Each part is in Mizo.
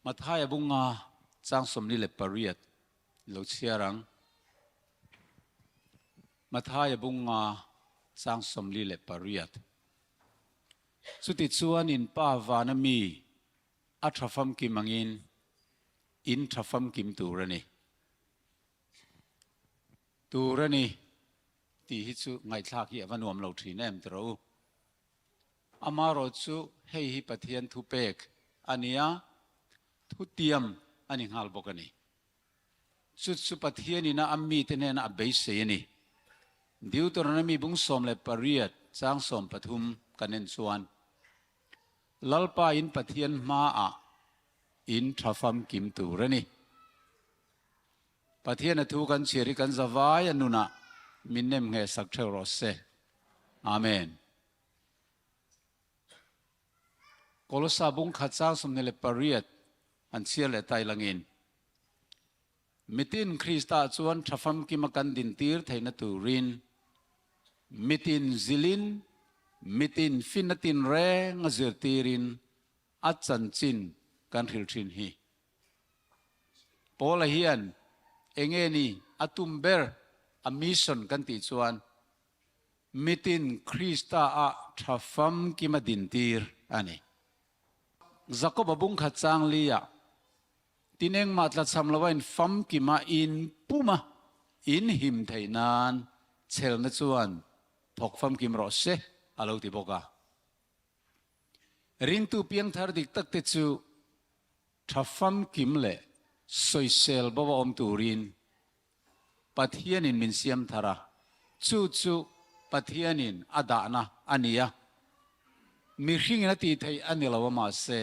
Mathaia bunga chang 48 lo chhiar ang. Mathaia bunga chang 48. Chuti chuan in Pa vana mi a tha famkim angin in tha famkim tur a ni. Tur a ni tih hi chu ngaihthlak hi a va nuam lo thin em tiraw u. Amarawh chu hei hi Pathian thupek a nia, thutiam a ni nghal bawk a ni. Chu chu Pathianina a mite hnena a beisei a ni. Deuteronomy bung 18 chang 13 kan en chuan, Lalpa in Pathian hmaah in tha famkim tur a ni. Pathian a thu kan chhiar hi kan zavai a nunah min nem ngheh sak theuh rawh se. Amen. Kolosa bung khat chang 28 an chhiar leh tai langin, Mitin Krista chuan tha famkima kan dintir theihna turin mitin zilin, mitin finna tinreng a zirtirin a chanchin kan hrilh thin hi. Paula hian enge ni a tum ber a mission kan tih chuan mitin Krista ah tha famkima dintir a ni. Jakoba bung khat chang li ah tin engmah tlachham lova in famkima in puma in him theih nan chelna chuan thawk famkim rawh se a lo ti bawk a. Ringtu piangthar dik tak te chu tha famkim leh sawisel bo a awm turin Pathianin min siam thar a, chu chu Pathianin a dahna a ni a. Mihringin a tih theih a ni lo a mahse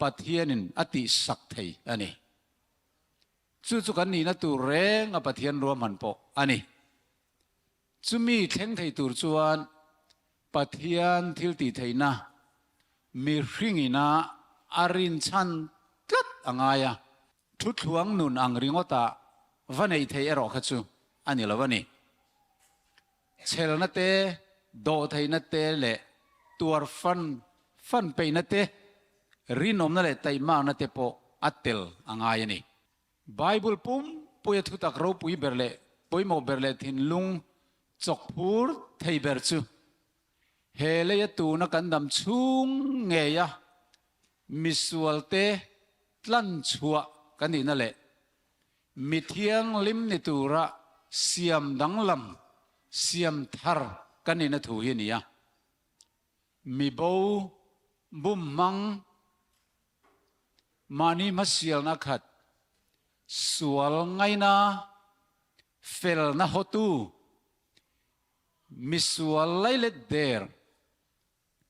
Pathianin a tihsak thei a ni. Chu chu kan nihna tur reng a Pathian ruahman pawh a ni. Chumi thleng thei tur chuan Pathian thil tih theihna mihringina a rinchhan tlat a ngai a. Thuthluang nun ang ringawtah va neih theih erawh kha chu a ni lo a ni. Chhelna te, dawhtheihna te leh tuar fan fan peihna te, rinawmna leh taihmakna te pawh a tel a ngai a ni. Bible pumpuia thutak ropui ber leh pawimawh ber leh thinlung chawk phur thei ber chu he leia tuna kan dam chhung ngeia misualte tlan chhuah kan nihna leh mi thianghlim ni tura siam danglam, siam thar kan nihna thu hi a ni a. Mi bo bum hmang mahni hmasialna khat, sual ngaina felna hawtu, misual lailet der,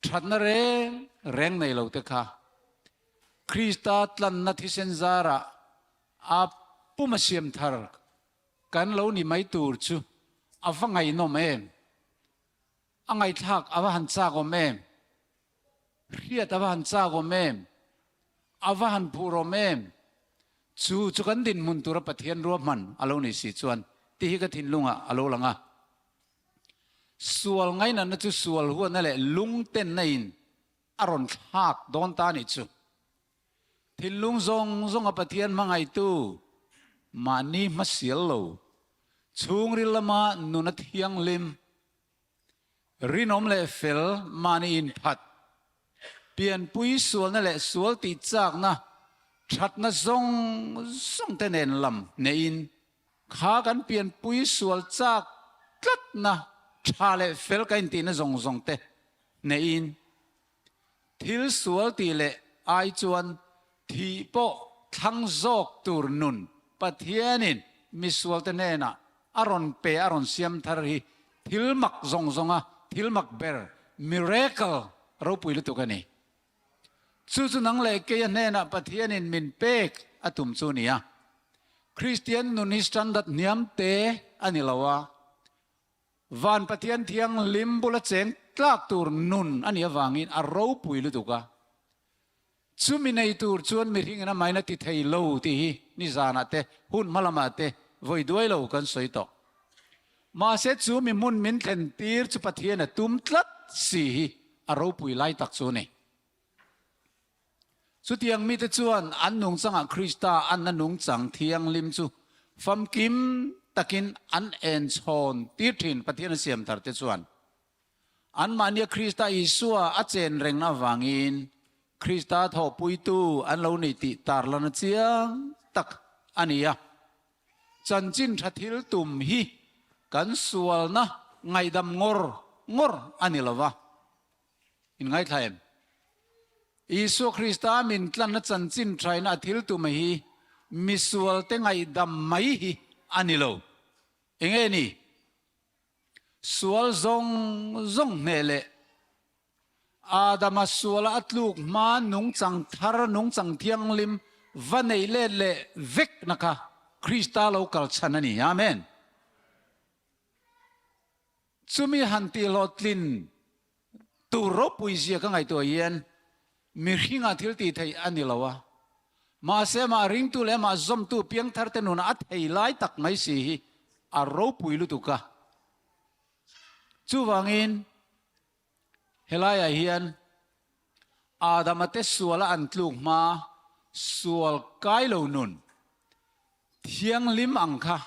thatna reng reng nei lo te kha Krista tlanna thisen zarah a puma siam thar kan lo ni mai tur chu a va ngaihnawm em? A ngaihthlak a va han chak awm em? Hriat a va han chak awm em? A va han phur awm em? Chu chu kan dinhmun tura Pathian ruahman a lo ni si chuan tih hi ka thinlungah a lo lang a. Sual ngainatna chu sual huatna leh lungtenna in a rawn thlak dawn ta nih chu. Thinlung zawng zawnga Pathian hmangaihtu mahni hmasial lo, chhungril lama nuna thianghlim, rinawm leh fel mahni inphat, pianpui sualna leh sual tih chakna thatna zawng zawng te nen lam neihin Kha kan pianpui sual chak tlatna tha leh fel ka intihna zawng zawng te hneihin thil sual tih leh ai chuan thih pawh thlang zawk tur nun Pathianin misualte hnenah a rawn pe a rawn siam thar hi thil mak zawng zawnga thil mak ber, miracle, ropui lutuk a ni. Chu chu nang leh keia hnenah Pathianin min pek a tum chu nia. Kristian nun hi standard hniam te a ni lo a, van Pathian thianghlim bula cheng tlak tur nun a nih avangin a ropui lutuk a. Chumi nei tur chuan mihringin a maina ti thei lo tih hi nizanah te, hun hma lamah te vawi duai lo kan sawi tawh. Mahse chu mi hmun min thlen tir chu Pathian a tum tlat si hi a ropui lai tak chu a ni. Chutiang mite chuan an nungchangah Krista anna nungchang thianghlim chu famkim takin an enchhawn tir thin. Pathian a siam tharte chuan anmahnia Krista Isua a chen reng avangin Krista thawhpuitu an lo ni tih tarlan a chiang tak a ni a. Chanchin tha thil tum hi kan sualna ngaihdam ngawr ngawr a ni lo va. In ngaithla em? Isua Krista min tlanna chanchin thaina a thil tum hi misualte ngaihdam mai hi a ni lo. Enge ni? Sual zawng zawng hneh leh Adama suala a tluk hma nungchang thar, nungchang thianghlim va neih let leh vekna kha Krista lo kal chhan a ni. Amen. Chumi han tihhlawhtlin tur ropui zia ka ngaihtuah hian mihringah thil tih theih a ni lo a, mahse amah ringtu leh amah zawmtu piangtharte nunah a thei lai tak mai si hi a ropui lutuk a. Chuvangin helaiah hian Adama te suala an tluk hma sual kai lo nun thianghlim ang kha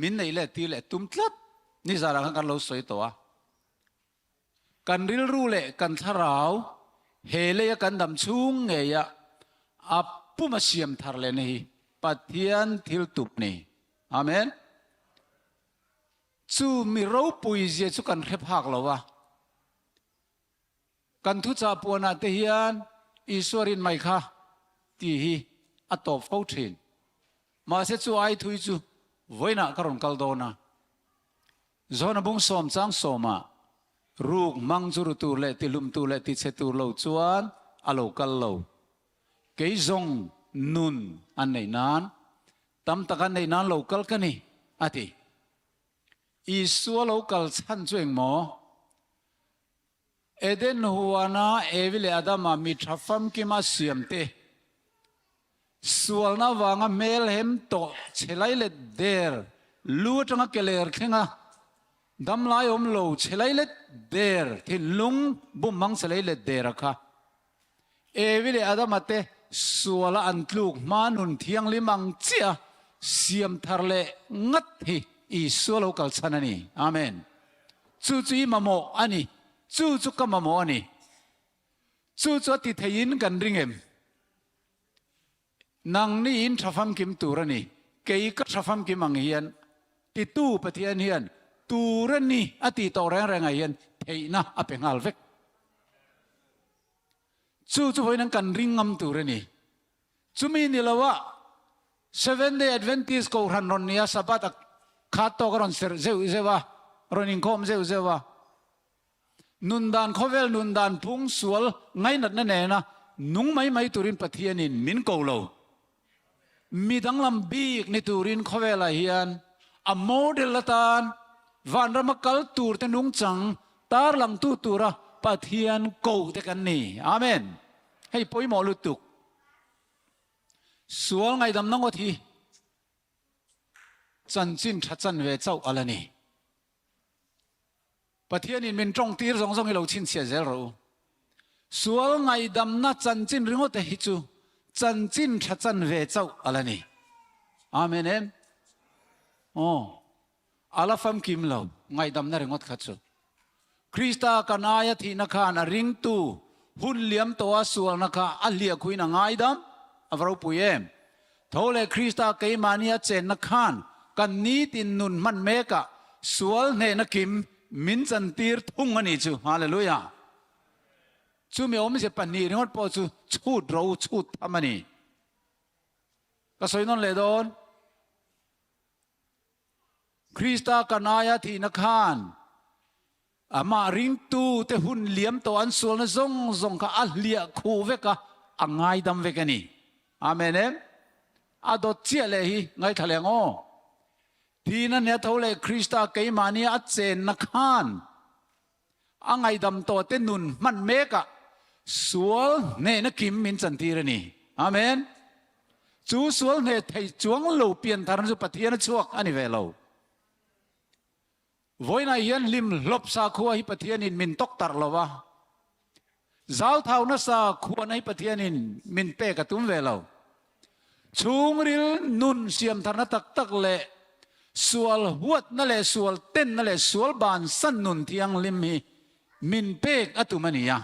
min neih leh tir leh tum tlat ni zarah khan kan lo sawi tawh a. Kan rilru leh kan thlarau he leia kan dam chhung ngeia a puma siam thar lehna hi Pathian thil tup ni. Amen. Chu mi ropui zia chu kan hre phak lo a. Kan thuchah puanah te hian Isua rin mai kha tih hi a tawp fo thin. Mahse chu ai thui chu vawiinah ka rawn kal dawn a. Zawna bung sawm chang sawmah ruk hmang chu ru tur leh tihlum tur leh tichhe tur lo chuan a lo kal lo. Kei zawng nun an neih nan, tam tak an neih nan lo kal ka ni, a ti. Isua lo kal chhan chu engmaw? Eden huana Evi leh Adama mi tha famkima siamte sualna avanga hmelhem tawh chhe lai let der lu atanga ke ler thlenga damlai awm lo chhe lai let der thinlung bum hmang chhe lai let der a kha Evi leh Adama te suala an tluk hma nun thianghlim ang chiah a siam thar leh ngat hi Isua lo kal chhan a ni. Amen. Chu chu i mamawh a ni. Chu chu ka mamawh a ni. Chu chu a ti theiin kan ring em? Nangni in tha famkim tur a ni. Kei ka tha famkim ang hian titu Pathian hian tur a ni a tih tawh reng rengah hian theihna a pe nghal vek. Chu chu vawiin an kan ring ngam tur a ni. Chumi ni loah Seventh Day Adventist Kohhran rawn nia Sabbath a khat tawk a rawn serh zeuh zeuh a, rawn inkhawm zeuh zeuh a. Nundan khawvel nundan phung sual ngainatna nena nung mai mai turin Pathianin min ko lo. Mi danglam bik ni turin khawvelah hian a model atan vanrama kal turte nungchang tarlangtu tura Pathian ko te kan ni. Amen. Hei pawimawh lutuk. Sual ngaihdamna ngawt hi chanchin tha chan ve chauh a la ni. Pathianin min tawng tir zawng zawng hi lo chhinchhiah zel rawh u. Sual ngaihdamna chanchin ringawt te hi chu chanchin tha chan ve chauh a la ni. Amen em? Aw, a la famkim lo ngaihdamna ringawt kha chu. Krista kan aia thihna khan a ringtu hun liam tawha sualna kha a hliahkhuin a ngaidam a va ropui em? Tho leh Krista keimahnia chenna khan kan nitin nun hman mekah sual hnehna kim min chantir thung a nih chu. Hallelujah! Chumi awmze pahnih ringawt pawh chu chhut ro chhut tham a ni. Ka sawi nawn leh dawn. Krista kan aia thihna khan Amah ringtu te hun liam tawh an sualna zawng zawng kha a hliah khuh vek a, a ngaidam vek a ni. Amen em? A dawt chiah leh hi ngaithla leh ang aw. Thihna nia tho leh Krista keimahnia a chenna khan a ngaidam tawh te nun hman mekah sual hnehna kim min chantir a ni. Amen. Chu sual hneh thei chuang lo piantharna chu Pathian a chhuak a ni ve lo. Vawiinah hian hlim hlawp sakhua hi Pathianin min tawk tarh lo va. Zauthau nasa khuan hi Pathianin min pek a tum ve lo. Chhungril nun siamtharna tak tak leh sual huatna leh sual tenna leh sual bansan nun thianghlim hi min pek a tum a ni a.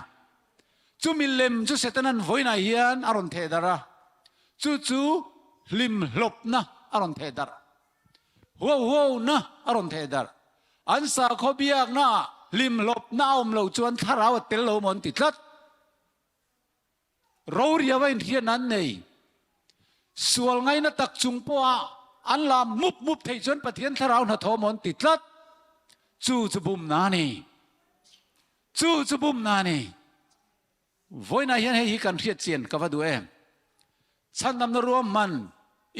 Chumi lem chu Setanan vawiinah hian a rawn theh darh a, chu chu hlimhlawpna a rawn theh darh. Huau huauna a rawn theh darh. An sakhaw biaknaah hlimhlawpna a awm loh chuan thlarau a tel lo maw an ti tlat. Roriau a inhriatna an nei. Sual ngaina tak chung pawha an la mup mup theih chuan Pathian thlarau hnathawh maw an ti tlat. Chu chu bumna a ni. Chu chu bumna a ni. Vawiinah hian hei hi kan hriat chian ka va duh em? Chhandamna ruahman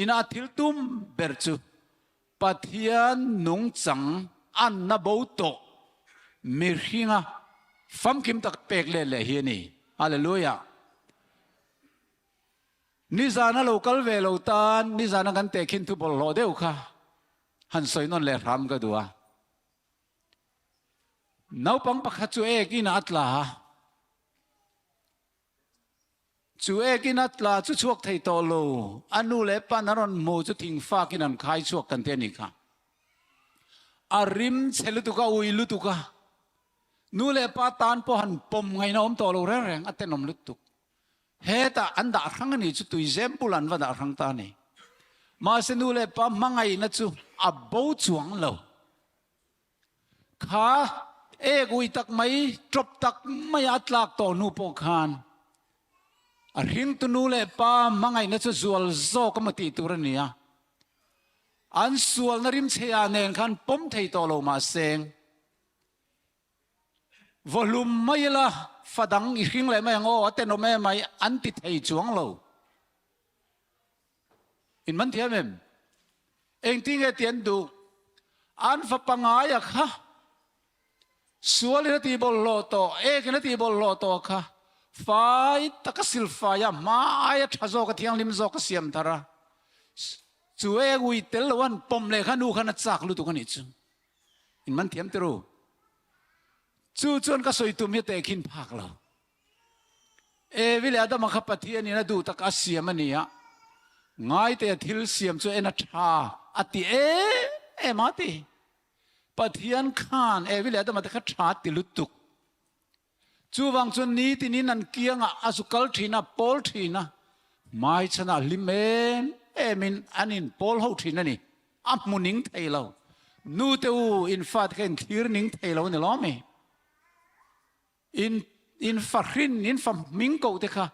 ina a thil tum ber chu Pathian nungchang anna bo tawh mihringa famkim tak pek let leh hi a ni. Hallelujah! Nizana lo kal ve lo tan nizana kan tehkhin thu bawlhhlawh deuh kha han sawi nawn leh hram ka duh a. Naupang pakhat chu ek inah a tla a, chu ek ina tla chu chhuak thei tawh lo, a nu leh pan a rawn hmu chu thingfakin an khai chhuak kan ti a nih kha. A rim chhe lutuk a, ui lutuk a, nu leh pa tan pawh han pawm ngaihna awm tawh lo reng reng, a tenawm lutuk. Hetah an dah hrang a nih chu tuizem bulah an va dah hrang ta a ni. Mahse nu leh pa hmangaihna chu a bo chuang lo. Kha ek ui tak mai, ṭawp tak maia a tlak tawh hnu pawh khan a hringtu nu leh pa hmangaihna chu zual zawk emaw tih tur a ni a. An sualna rimchheia nen khan pawm thei tawh lo mahse, Vawhlum mai ila fa dang i hring leh mai ang aw, a tenawm em mai an ti thei chuang lo. In man thiam em? Engtin nge ti an duh? An fa pangaia kha sualin a tih bawlhhlawh tawh, ekin a tih bawlhhlawh tawh kha fai taka silfaia hma aia tha zawk a thianghlim zawk a siam thar a. Chu ek ui tel lo an pawm leh kha nu khan a chak lutuk a nih chu. In man thiam ti ru. Chu chuan ka sawi tum hi tehkhin phak lo. Evi leh Adama kha Pathianin a duh tak a siam a ni a, ngaite a thil siam chu en a tha a ti em em a ti. Pathian khan Evi leh Adama te kha tha ti lutuk. Chuvang chuan nitinin an kiangah a zu kal thin a, pawl thin a, hmaichhanah hlim em emin an inpawl ho thin a ni. A hmu ning thei lo. Nute u, in fate kha in thlir ning thei lo a ni lawm mi? In in fa hrin, in fa hming koh te kha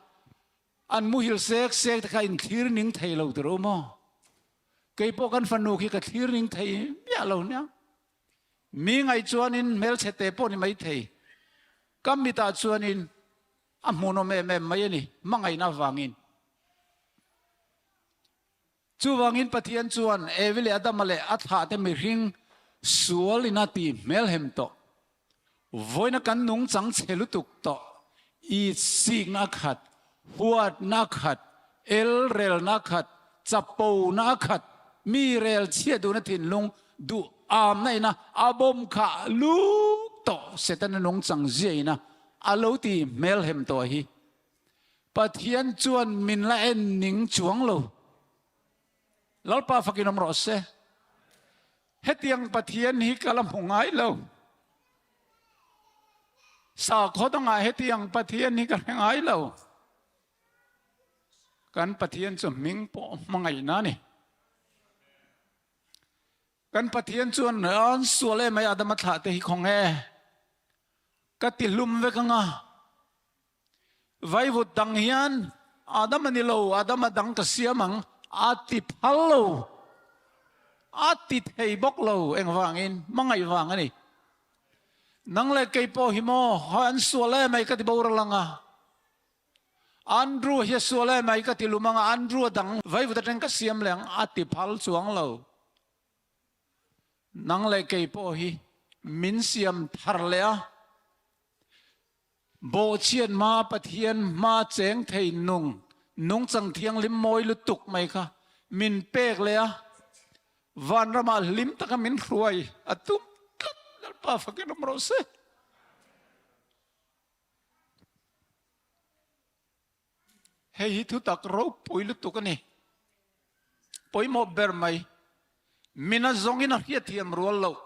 an muhil sek sek te kha in thlir ning thei lo tur u maw? Kei pawh kan fanu khi ka thlir ning thei miah lo nia. Mi ngaih chuanin hmelchhe te pawh ni mai thei. Ka mitah chuanin a hmuhnawm em em mai a ni, hmangaihna avangin. Chuvangin Pathian chuan Evi leh Adama leh a thlahte mihring sual in a ti hmelhem tawh. Vawiina kan nungchang chhe lutuk tawh, itsikna a khat, huatna a khat, elrelna a khat, chapona a khat, mi rel chhiat duhna thinlung duh amna ina a bawm khah luk tawh Setana nungchang zia ina a lo ti hmelhem tawh hi. Pathian chuan min la en ning chuang lo. Lalpa fakin awm rawh se. Hetiang Pathian hi ka la hmu ngai lo. Sakhaw dangah hetiang Pathian hi ka hre ngai lo. Kan Pathian chu hming pawh hmangaihna a ni. Kan Pathian chuan an sual em mai Adama thlah te hi khawng e. Ka ti hlum vek anga. Vaivut dang hian Adam a ni lo, Adam a dang ka siam ang a ti phal lo, a ti thei bawk lo engvangin hmangaih vang a ni. Nang leh kei pawh hi maw an sual em mai ka ti boral ang a, Andrew hi a sual em mai ka ti lum ang a, Andrew a dang vaivut atang ka siam leh ang a ti phal chuang lo. Nang leh kei pawh hi min siam thar leh a. Bawhchhiat hma Pathian hma cheng thei nung, nungchang thianghlim mawi lutuk mai kha min pek leh a, vanramah hlim taka min hruai a tum tlat Lalpa fakin awm rawh se. Hei hi thutak ropui lutuk a ni. Pawimawh ber mai. Mina zawngin a hriatthiam rual loh.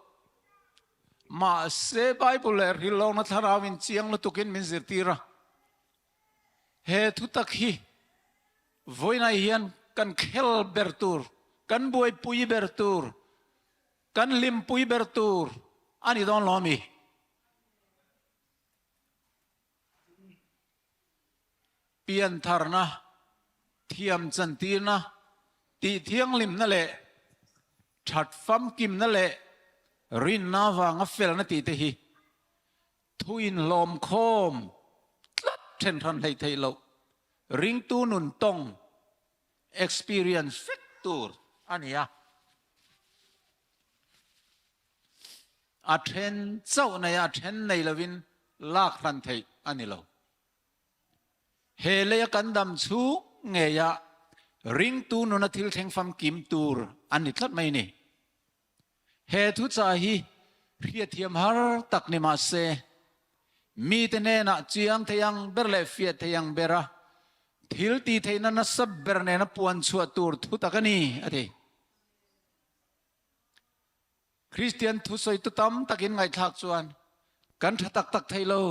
Mahse Bible leh Hrilhlawkna Thlarauin chiang lutukin min zirtir a. He thutak hi vawiinah hian kan khel ber tur, kan buaipui ber tur, kan hlimpui ber tur a ni dawn lo a mi? Piantharna, thiam chantirna, tihthianghlimna leh that famkimna leh rinna avanga felna tihte hi thu inhlawmkhawm tlat thenhran hleih theih loh ringtu nun tawng experience vek tur a ni a. A then chauh nei a, a then nei lovin lak hran theih a ni lo. He leia kan dam chhung ngeia ringtu nuna thil thleng famkim tur an ni tlat mai ni. He thuchah hi hriatthiam har tak ni mah se, mite hnenah chiang thei ang ber leh fiah thei ang bera thil tih theihna nasa ber nena puan chhuah tur thutak a ni, a ti. Kristian thusawitu tam takin ngaihthlak chuan kan tha tak tak thei lo,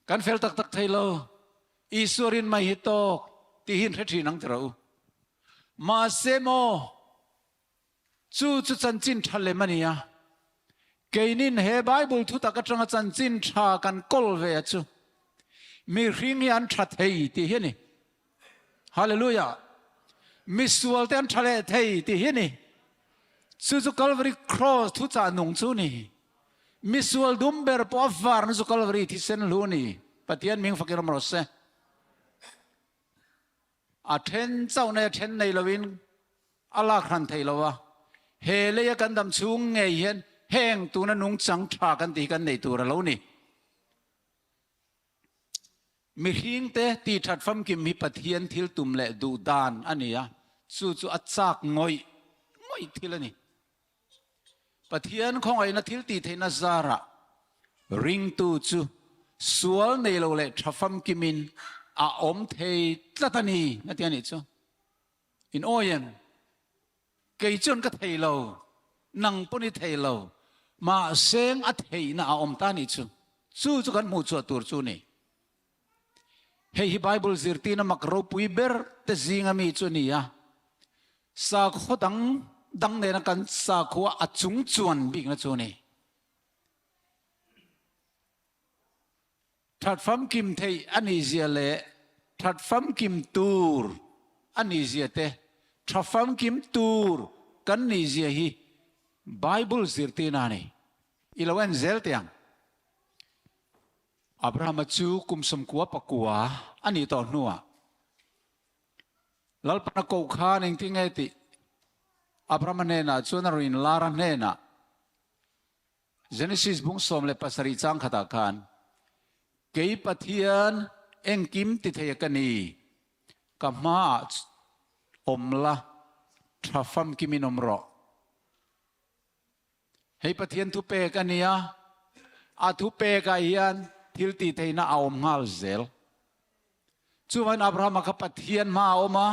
kan fel tak tak thei lo, Isua rin mai hi tawk tih hi in hre thin ang ti rawh u. Mahse maw, chu chu chanchin tha lem a ni a, keinin he Bible thutak atanga chanchin tha kan kawl ve a chu mihring hi an tha thei tih hi a ni. Hallelujah! Misual te an tha leh thei tih hi a ni. Chu chu Calvary Cross thuchah nung chu ni. Misual dum ber pawh a varna chu Calvary thisen hlu a ni. Pathian hming fakin awm rawh se. A then chauh nei a then nei loin a lak hran thei lo a. He leia kan dam chhung ngei hian heng tuna nungchang tha kan tih hi kan nei tur a lo ni. Mihringte tihthat famkim hi Pathian thil tum leh duh dan a ni a, chu chu a chak ngawih ngawih thil a ni. Pathian khawngaihna thil tih theihna zarah ringtu chu sual nei lo leh tha famkimin a awm thei tlat a ni, a ti a nih chu. In awi em? Kei chuan ka thei lo, nang pawn i thei lo, mahseng a theihna a awm ta nih chu. Chu chu kan hmuh chhuah tur chu ni. Hei hi Bible zirtirna mak ropui ber te zinga mi chu a ni a. Sakhaw dang dang nena kan sakhua a chung chuan bikna chu a ni. That famkim theih a nih zia leh that famkim tur a nih zia te, tha famkim tur kan nih zia hi Bible zirtirna a ni. I lo en zel teh ang. Abrahama chu kum 90 pakua a nih tawh hnuah Lalpana koh khan engtin nge tih Abrahama hnenah chuan a rawn inlar a hnenah, Genesis bung 17 chang khatah khan, Kei Pathian engkim ti thei a ka ni, ka hmaah awm la, tha famkimin awm rawh. Hei Pathian thupek a nia, a thupekah hian thil tih theihna a awm nghal zel. Chuvangin Abrahama kha Pathian hmaah a awm a,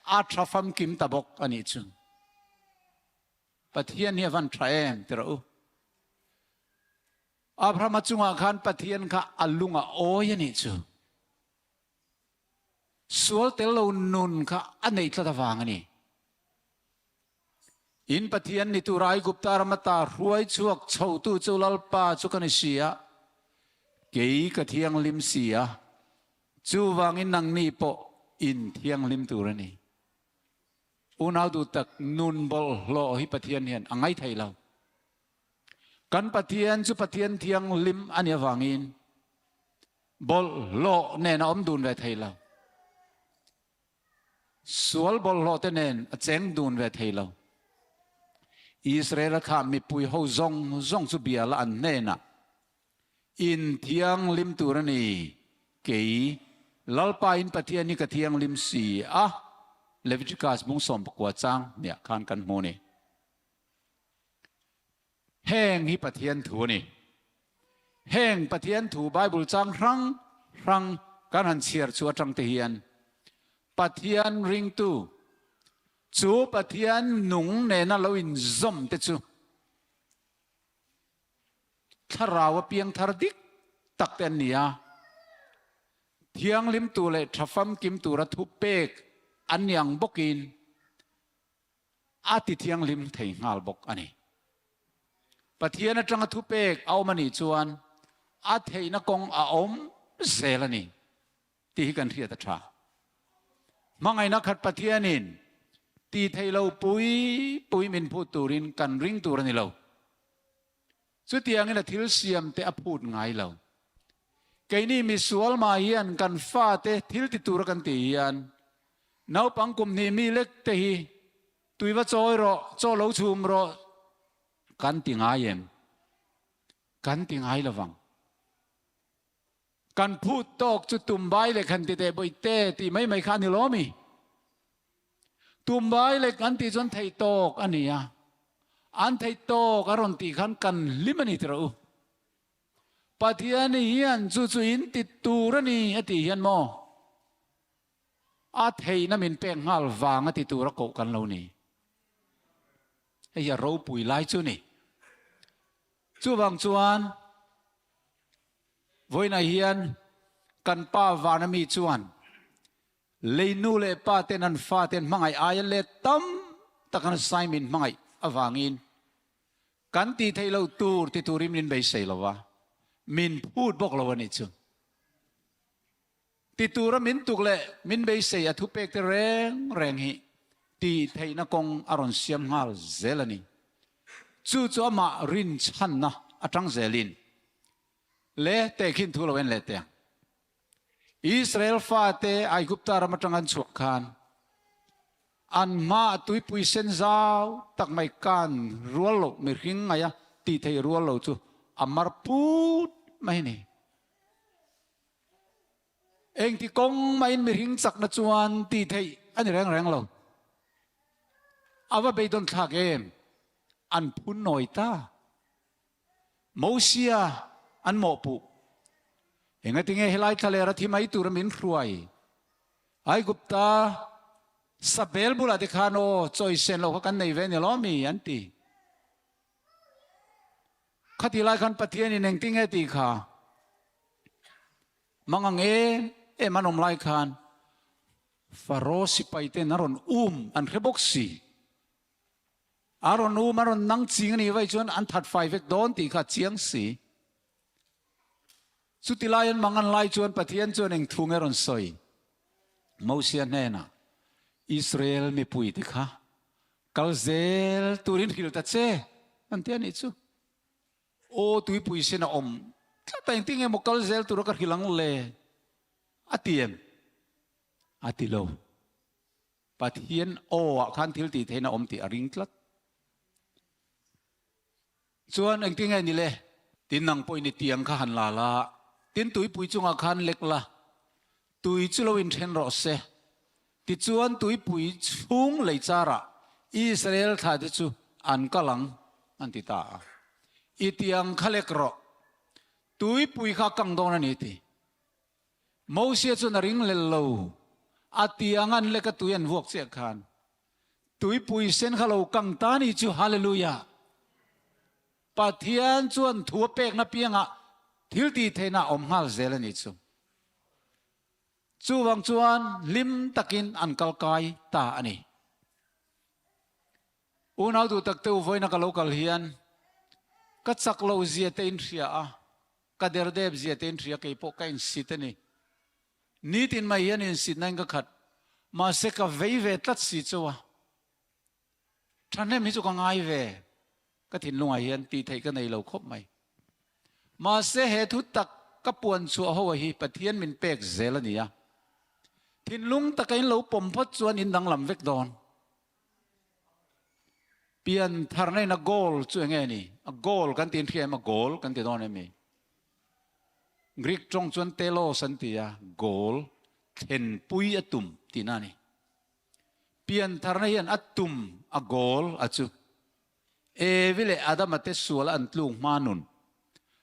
a tha famkim ta bawk a nih chu. Pathian hi a van tha em ti rawh u. Abrahama chungah khan Pathian kha a lung a awi a nih chu. Sual tel lo nun kha a neih tlat avang a ni. In Pathian ni tur Aigupta ram ata hruai chhuak chhotu chu Lalpa chu ka ni si a, kei ka thianghlim si a, chuvangin nangni pawh in thianghlim tur a ni. Unau duh tak nun bawlhhlawh hi Pathian hian a ngai thei lo. Kan Pathian chu Pathian thianghlim a nih avangin bawlhhlawh nen a awm dun ve thei lo. Sual bawlhhlawh te nen a cheng dun ve thei lo. Israel a thlah mipui ho zawng zawng chu bia la an hnenah In thianghlim tur a ni, kei Lalpa in Pathian hi ka thianghlim si a, Leviticus bung 19 chang hniah khan kan hmu a ni. Heng hi Pathian thu a ni. Heng Pathian thu Bible chang hrang hrang kan han chhiar chu atang te hian. Pathian ringtu, chu Pathian nung nena lo inzawm te chu thlarau a piangthar dik tak te an ni a. Thianghlim tur leh tha famkim tura thupek an ni ang bawkin a ti thianghlim thei nghal bawk a ni. Pathian atanga thupek a awm a nih chuan a theihna kawng a awm zel a ni tih hi kan hriat a tha. Hmangaihna khat Pathianin ti thei lo pui pui min phut turin kan ring tur a ni lo. Chutiangin a thil siam te a phut ngai lo. Keini misual mah hian kan fate thil ti tura kan tih hian naupang kum hnih mi lek te hi tui va chawi rawh, chaw lo chhum rawh kan ti ngai em? Kan ti ngai lovang. Kan phut tawk chu tumbai lek han ti teh bawih te tih mai mai kha a ni lo mi? Tumbai lek an tih chuan theih tawk a ni a, an theih tawk a rawn tih khan kan hlim a ni tih rawh u. Pathian hian chu chu in ti tur a ni a tih hian maw a theihna min pek nghal vang a ti tur a koh kan lo ni. Hei hi a ropui lai chu ni. Chuvang chuan vawiinah hian kan pa vana mi chuan Lei nu leh pa ten an fa ten hmangaih aia let tam tak an sai min hmangaih avangin kan tih theih loh tur ti turin min beisei lo va, min phut bawk lo a nih chu. Ti tura min tuk leh min beisei a thupek te reng reng hi tih theihna kawng a rawn siam nghal zel a ni. Chu chu amah rinchhanna atang zelin le tehkhin thu lo en leh teh ang. Israel fate Aigupta ram atang an chhuak khan an hmaah tuipui sen zau tak mai kan rual loh mihring ngaia tih theih rual lo chu a mar put mai a ni. Engti kawng mahin mihring chakna chuan tih theih a ni reng reng lo. A va beidawn thlak em? An phun nawi ta. Mosia an mawhpuh. Engatinge helai thlalera thi mai tura min hruai? Aigupta sabel bulah te khan aw chawisen lo kha kan nei ve ni lo mi an ti. Khati lai khan Pathianin engtinge tih kha mangang em em an awm lai khan Faro sipai ten a rawn um an hre bawk si. A rawn um, a rawn nang ching a nih vaih chuan an that fai vek dawn tih kha a chiang si. Chuti lai an mang an lai chuan Pathian chuan eng thu nge rawn sawi? Mosia hnenah, Israel mipui te kha kal zel turin hrilh ta che, an ti a nih chu. Aw tuipui sin a awm tlat a, engtin nge maw kal zel tura ka hrilh ang le? A ti em? A ti lo. Pathian aw ah khan thil tih theihna awm tih a ring tlat. Chuan engtin nge ni le? Tin nang pawhin i tiang kha han la la, tin tuipui chungah khan lek la, tui chu lo inthen rawh se. Tichuan tuipui chhung lei charah Israel thlate chu an kal ang, an ti ta a. I tiang kha lek rawh, tuipui kha a kang dawn a ni ti. Mosia chuan a ring lel lo. A tiang an lek a tui an vuak chiah khan tuipui sen kha lo kang ta ni chu Hallelujah! Pathian chuan thu a pekna piangah thil tih theihna a awm nghal zel a nih chu. Chuvang chuan hlim takin an kal kai ta a ni. Unau duh tak te u vawiina ka lo kal hian ka chak lo zia te in hria a. Ka derdep zia te in hria kei pawh ka insit a ni. Nitin mai hian insitna in ka khat. Mahse ka vei ve tlat si chu a. Thahnem hi chu ka ngai ve. Ka thinlungah hian tih theih ka nei lo khawp mai. Mahse he thu tak ka puan chhuah ho hi Pathian min pek zel a ni a. Thinlung taka in lo pawm phawt chuan in danglam vek dawn. Pian tharna in a goal chu enge ni? A goal kan ti hria em? A goal kan ti dawn em mi? Greek tawng chuan telos an ti a, goal, thlenpui a tum tihna a ni. Pian tharna hian a tum, a goal a chu Evi leh Adama te sual an tluk hma nun,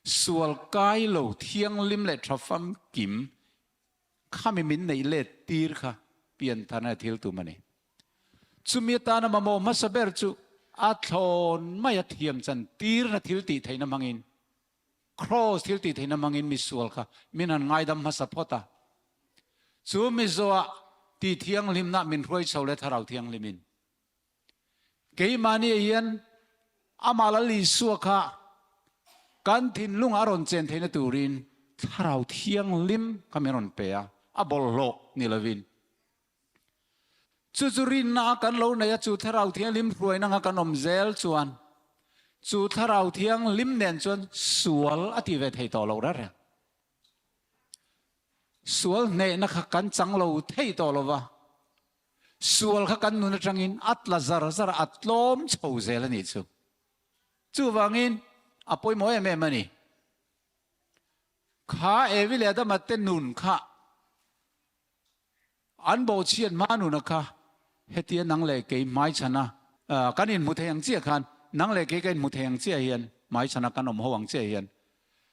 sual kai lo thianghlim leh tha famkim khami min neih let tir kha. piantharna thil tum a ni. Chumi atana mamawh hmasa ber chu a thlawn maia thiam chan tirna thil tih theihna hmangin, Kraws thil tih theihna hmangin misual kha min han ngaidam hmasa phawt a. Chu mizoah tih thianghlimna min hruai chho leh Thlarau Thianghlimin. Keimahni hian amah Lal Isua kha kan thinlungah a rawn chen theihna turin Thlarau Thianghlim kha min rawn pe a, a bawlhhlawh ni lovin. Chu chu rinna a kan lo nei a, chu Thlarau Thianghlim hruaina anga kan awm zel chuan chu Thlarau Thianghlim nen chuan sual a ti ve thei tawh lo reng reng. Sual hnehna kha kan chang lo thei tawh lo va, sual kha kan nun atangin a tla zar zar a, a tlawm chho zel a nih chu. Chuvangin a pawimawh em em a ni. Kha Evi leh Adama te nun kha An bawhchhiat hma nuna kha hetia nang leh kei hmaichhana kan inhmu thei ang chiah khan, nang leh kei ka inhmu thei ang chiah hian, hmaichhana kan awm ho ang chiah hian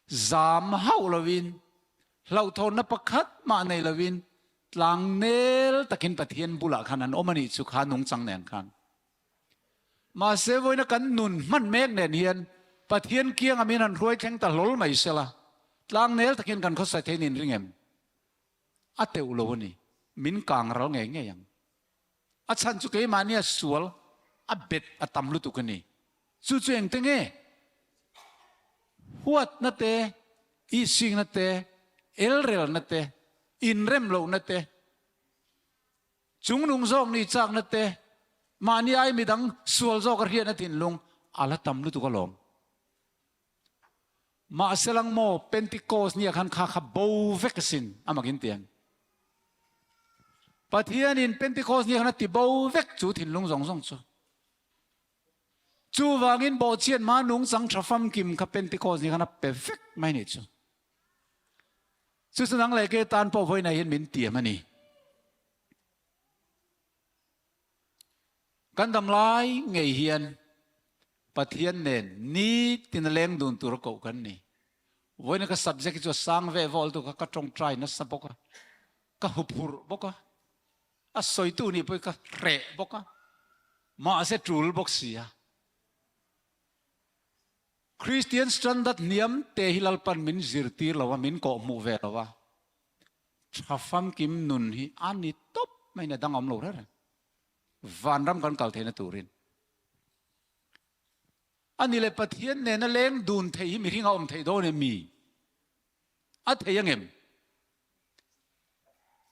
zam hauh lovin, hlauhthawnna pakhat mah nei lovin tlangnel takin Pathian bulah khan an awm a nih chu kha nungchang nen khan. Mahse vawiina kan nun hman mek nen hian Pathian kianga min han hruai thleng ta hlawl mai sela, tlangnel takin kan khawsai thei nin ring em? A teuh lo a ni. Min kang ral ngei ngei ang. A chhan chu keimahnia sual a bet a tam lutuk a ni. Chu chu engte nge? Huatna te, ihsingna te, elrelna te, inrem lohna te, chungnung zawk nih chakna te, mahni ai midang sual zawk a hriatna thinlung a la tam lutuk alawm. Mahse lang maw Pentecost nia khan kha kha bo vek asin a makin tiang. Pathianin Pentecost nia khan a ti bo vek chu thinlung zawng zawng chu. Chuvangin bawhchhiat hma nungchang tha famkim kha Pentecost nia khan a pe vek mai nih chu. Chu chu nang leh ke tan pawh vawiinah hian min tiam a ni. Kan dam lai ngei hian Pathian nen nitin a leng dun tur a koh kan ni. Vawiina ka subject hi chu a sang ve vawl tu kha ka tawngtai nasa bawk a, ka huphurh bawk a, a sawitu nih pawh hi ka hreh bawk a, mahse tul bawk si a. Christian standard hniam te hi Lalpan min zirtir lo a, min kawhhmuh ve lo a. Tha famkim nun hi a ni tawp mai in a dang awm lo reng reng. Vanram kan kal theihna turin. A ni leh Pathian nena leng dun thei hi mihring a awm theih dawn em mi? A thei angem?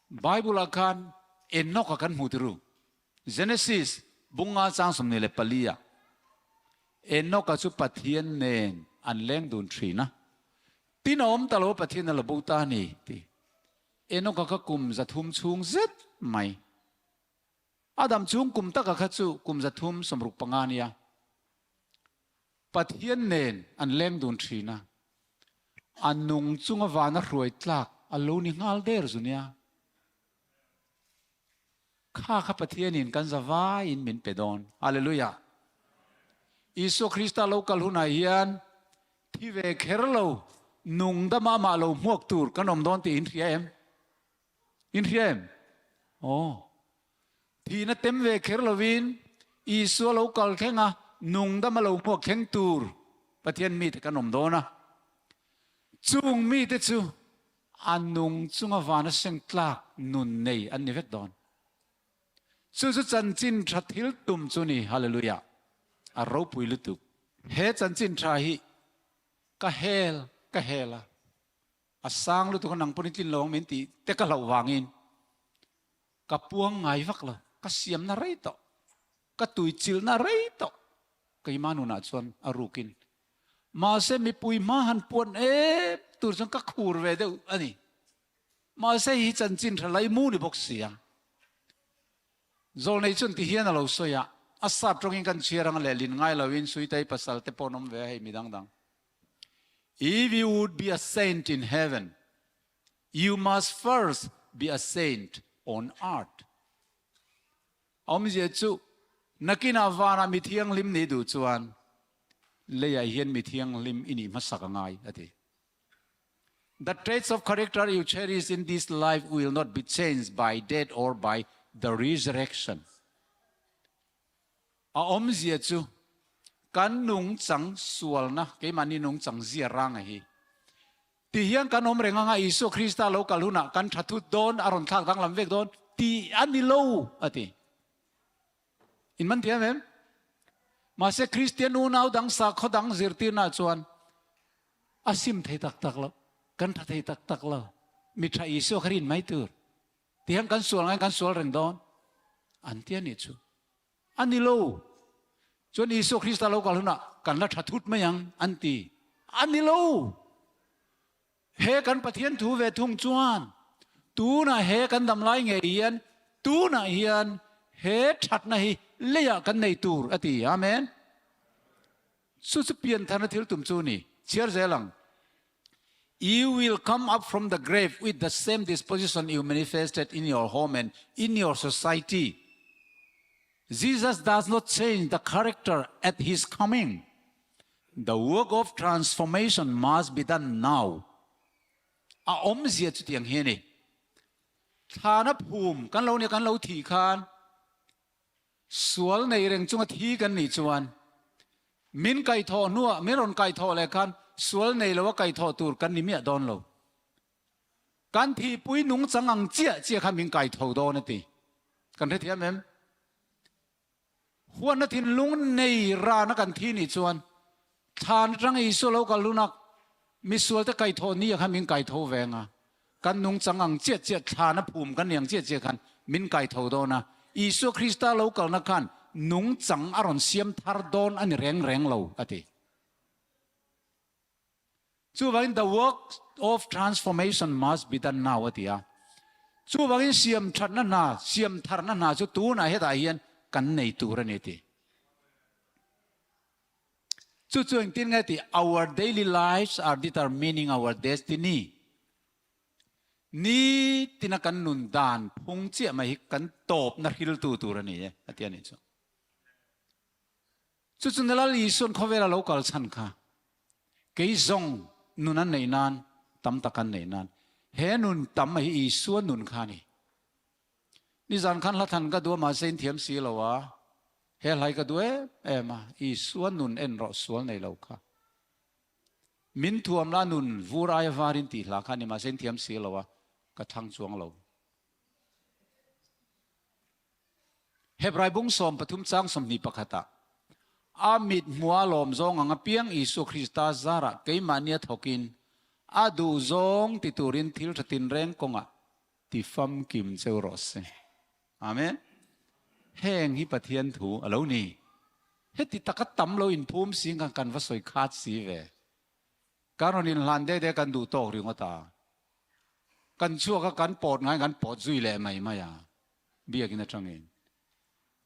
Bible ah khan Enoch a kan hmu tiru. Genesis bunga chang 24 ah Enoch a chu Pathian nen an leng dun thin a. Tin a awm ta lo Pathian a la bo ta a ni ti. Enoch a kha kum 300 chhung zet mai. A dam chung kum taka kha chu kum 365 a nia. Pathian nen an leng dun thin a. A nung chunga vana hruai tlak a lo ni nghal der zu nia. Kha kha Pathianin kan zavaiin min pe dawn. Hallelujah! Isua Krista lo kal hunah hian thi ve kher lo, nung dama amah lo hmuak tur kan awm dawn tih in hria em? In hria em? Aw. Thihna tem ve kher lovin Isua lo kal thleng a, nung dama lo hmuak thleng tur Pathian mite kan awm dawn a. Chung mite chu A nung chunga vana seng tlak nun nei an ni vek dawn. Chu chu chanchin tha thil tum chu ni. Hallelujah. A ropui lutuk. He chanchin tha hi ka hel ka hel a, a sang lutuk a nang pawn i tlin lo ang min tih te ka hlauh vangin ka puang ngai vak lo. Ka siamna rei tawh. Ka tuichilhna rei tawh. Keimah nunah chuan a rukin. Mahse mipui hma han puan em tur chuan ka khur ve deuh a ni. Mahse hei hi chanchin tha laimu ni bawk si a. Zawlnei chuan ti hian a lo sawi a, a sap tawngin kan chhiar anga lehlin ngai loin Suitai pasal te pawh an awm ve a hei midang dang. If you would be a saint in heaven, you must first be a saint on earth. Awmzia chu, nakinah vanah mi thianghlim nih duh chuan leiah hian mi thianghlim i nih hmasak a ngai, a ti. The traits of character you cherish in this life will not be changed by death or by the resurrection. A awmzia chu kan nungchang sualna, keimahni nungchang zia ranga hi ti hian kan awm reng anga Isua Krista lo kal hunah kan tha thut dawn, a rawn thlak danglam vek dawn tih a ni lo a ti. In man thiam em? Mahse Kristian unau dang sakhaw dang zirtirna chuan a sim thei tak tak lo, kan tha thei tak tak lo, mi tha Isua kha rin mai tur. Tihian kan sual ngaiin kan sual reng dawn an ti a nih chu. A ni lo. Chuan Isua Krista lo kal hunah kan la tha thut mai ang an ti. A ni lo. He kan Pathian thu ve thung chuan tunah he kan dam lai ngei hian tunah hian he thatna hi leiah kan nei tur a ti. Amen. Chu chu piantharna thil tum chu ni. Chhiar zel ang. You will come up from the grave with the same disposition you manifested in your home and in your society. Jesus does not change the character at his coming. The work of transformation must be done now. A awmzia chutiang hi a ni. Thlana phum kan lo nia kan lo thih khan Sual nei reng chunga thi kan nih chuan min kaihthawh hnuah min rawn kaihthawh leh khan sual nei loa kaihthawh tur kan ni miah dawn lo. Kan thihpui nungchang ang chiah chiah khan min kaitho dawn a ti. Kan hrethiam em? Huatna thinlung nei rana kan thi nih chuan Thlan atanga Isua lo kal lunak misualte kaithawh ni ah khan min kaitho ve ang a, kan nungchang ang chiah chiah thlan a phum kan ni ang chiah chiah khan min kaitho dawn a, Isua Krista lo kalna khan nungchang a rawn siam thar dawn a ni reng reng lo, a ti. Chuvangin the work of transformation must be done now a ti a. Chuvangin siam thatna hna, siam tharna hna chu tunah hetah hian kan nei tur a ni a ti. Chu chu engtin nge tih our daily lives are determining our destiny. Ni tina kan nun dan phung chiah mai hi kan tawpna hriltu tur a ni e a ti a nih chu. Chu chu Nalal Isuan khawvela lo kal chhan kha kei zawng nun an neih nan tam tak an neih nan he nun tam hi Isua nun kha a ni. Nizan khan hla than ka duh a mahse in thiam si lo a, he hlai ka duh em em a, Isua nun en rawh sual nei lo kha. Min thuam la nun vur aia var in tih hla kha ni mahse in thiam si lo a, ka thlang chuang lo. Hebrai bung 13 chang 21 ah a mit hmua lawm zawng ang apiang Isua Krista zarah keimahnia thawkin a duh zawng ti turin thil tha tinreng kawngah Ti famkim cheu rawh se. Amen. Heng hi Pathian thu a lo ni. Heti taka tam lo inphum si khan kan va sawi khat si ve. Kan rawn inhlan dek dek kan duh tawk ringawt a. Kan chhuak a kan pawt ngai kan pawt zui leh mai mai a. Biakin atangin.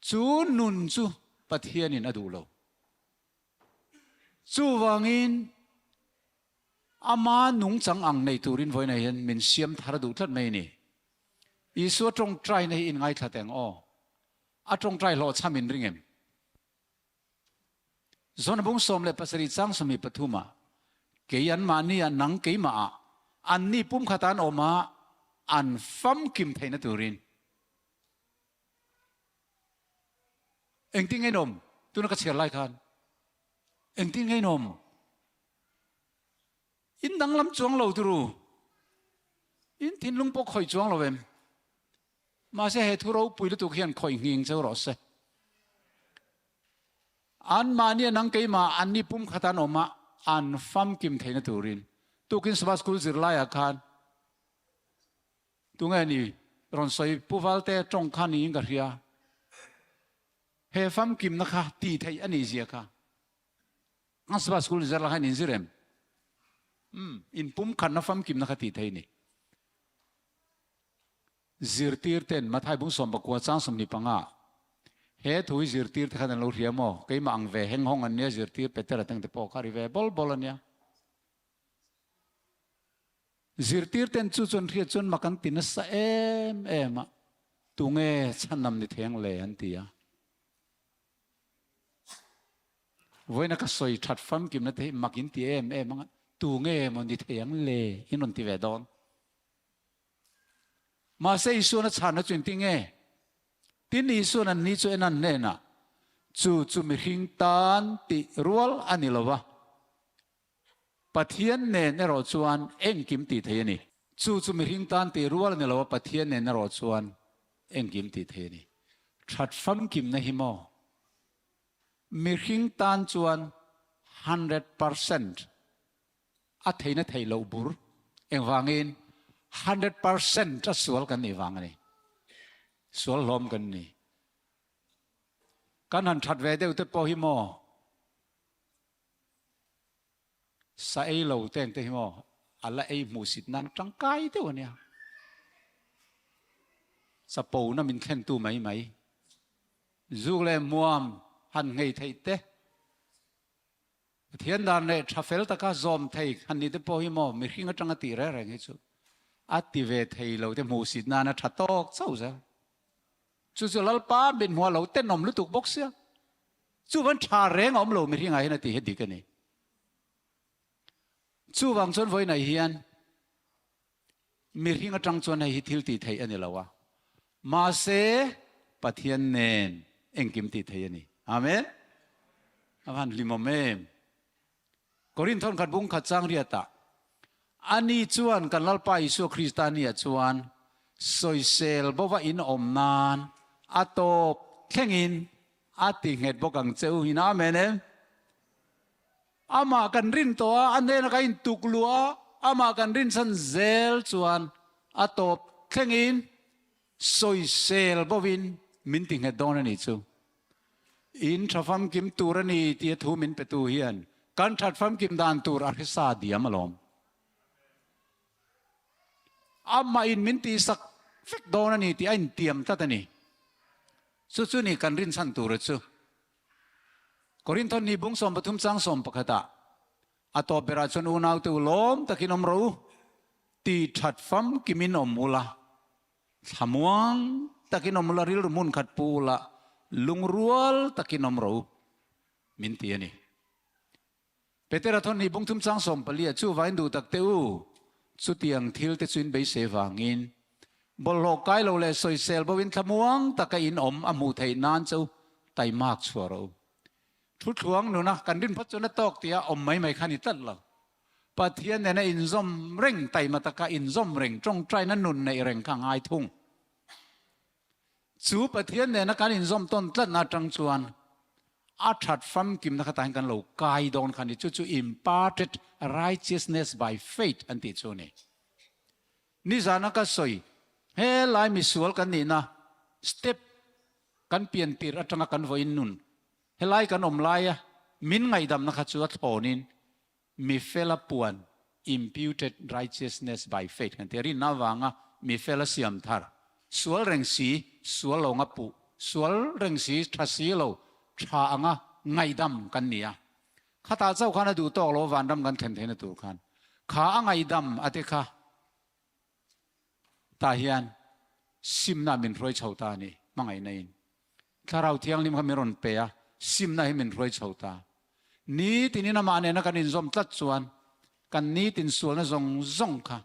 Chu nun chu Pathianin a duh lo. Chuvangin Ama nungchang ang nei turin vawiinah hian min siam thar duh tlat mai a ni. Isua tawngtaina hi in ngaithla teng aw. A tawngtai hlawhchham in ring em? Zona bung 17 chang 23 ah, Kei anmahni ah nang keimah ah anni pumkhat an awm a, an famkim theihna turin. Engtin nge in awm? Tuna ka chhiar lai khan engtin nge in awm? In danglam chuang lo turu. In thinlung pawh khawih chuang lo em. Mahse he thu ropui lutuk hian khawih nghing cheu rawh se. Anmahni an ang keimah anni pumkhat an awm a, an famkim theihna turin. Tukin Sabbath School zirlaiah khan tunge ni rawn sawi Pu Valte tawng kha niin ka hria. He famkimna kha tih theih a nih zia kha. An Sabbath School zir la khan in zir em? Umm, in pumkhatna famkimna kha tih thei ni. Zirtir ten Mathai bung 19 chang 25 he thu hi zirtir te khan an lo hria maw? Keimah ang ve heng hawng an nia zirtir Petera teng te pawh kha ri ve bawl bawl a nia. Zirtir ten chu chuan hriat chuan mak an ti nasa em em a, tunge chhanam ni theng le an ti a. Vawiina ka sawi that famkimna te hi mak in ti em em ang a, tu nge maw ni thei ang le in rawn ti ve dawn. Mahse Isuana chhanna chu engtin nge? Tin, Isua'n anni chu en an hnenah, Chu chu mihring tan tih rual a ni lo va, Pathian nen erawh chuan engkim tih thei a ni. Chu chu mihring tan tih rual a ni lo va, Pathian nen erawh chuan engkim tih thei a ni. That famkimna hi maw? Mihring tan chuan 100% a theihna theih loh bur. Engvangin 100% a sual kan nih vang a ni. Sual hlawm kan ni. Kan han that ve deuh te pawh hi maw? Sa ei lo te ang te hi maw a la ei hmuhsit nan tangkai deuh a nia. Chapona min thlentu mai mai. Zuk leh hmuam han nghei theih te, Pathian dan leh tha fel taka zawm thei han ni te pawh hi maw mihring atanga tih reng reng hi chu a ti ve thei lo te hmuhsit nan a tha tawk chauh zel. Chu chu Lalpa min hmuh a lo tenawm lutuk bawk sia. Chuvan tha reng a awm lo mihringah hian a ti hi dik a ni. Chuvang chuan vawiinah hian mihring atang chuan hei hi thil tih theih a ni lo a, mahse Pathian nen engkim tih theih a ni. Amen. A van hlimawm em. Korinth thawnkhat bung khat chang riatah, Ani chuan kan Lalpa Isua Krista nia chuan sawisel bova in awm nan a tawp thlengin a ti nghet bawk ang che u hin. Amen em. Amah kan rin tawh a, a hnena kan intuk luh a, amah kan rinchhan zel chuan a tawp thlengin sawisel bovin min ti nghet dawn a nih chu. In tha famkim tur a ni tia thu min petu hian kan that famkim dan tur a hrisa diam alawm. Amah in min tihsak vek dawn a ni tih a intiam tlat a ni. Chu chu ni kan rinchhan tur a chu. Korinthon ni bung 13 chang 11 ah a tawp berah chuan unaute u lawm takin awm rawh u, ti that famkimin awm ula. Thlamuang takin awm ula, rilru hmun khat pu ula, lungrual takin awm rawh u, min ti a ni. Petera thawn hi bungthum chang 14 ah chuvain duh tak teh u, chutiang thil te chu in beisei vangin bawlhhlawh kai lo leh sawisel bo in thlamuang taka in awm a hmuh theih nan chu taimak chhuah rawh u. Thuthluang nuna kan rin phawt chuan a tawk tia awm mai mai kha ni tlat lo. Pathian nena inzawm reng, taima taka inzawm reng, tawngtaina nun neih reng kha a ngai thung. Chu Pathian nena kan inzawm tawn tlatna atang chuan a that famkimna kha tahin kan lo kai dawn kha a ni. Chu chu imparted righteousness by faith an tih chu a ni. Nizana ka sawi, helai misual kan nihna step kan pian tirh atanga kan vawiin nun, helai kan awm laia min ngaihdamna kha chu a thlawnin Mi fela puan, imputed righteousness by faith, kan ti a, rinna avanga mi fela siam thar, sual reng si, sual lo nga puh, sual reng si, tha si lo, tha anga ngaihdam kan ni a. Khatah chauh khan a duh tawk lo vanram kan thlen theihna tur khan kha a ngaihdam a te kha tah hian simna min hruai chho ta a ni, hmangaihna in. Thlarau Thianghlim kha min rawn pe a, simna hi min hruai chho ta. Nitinin amah nena kan inzawm tlat chuan kan nitin sualna zawng zawng kha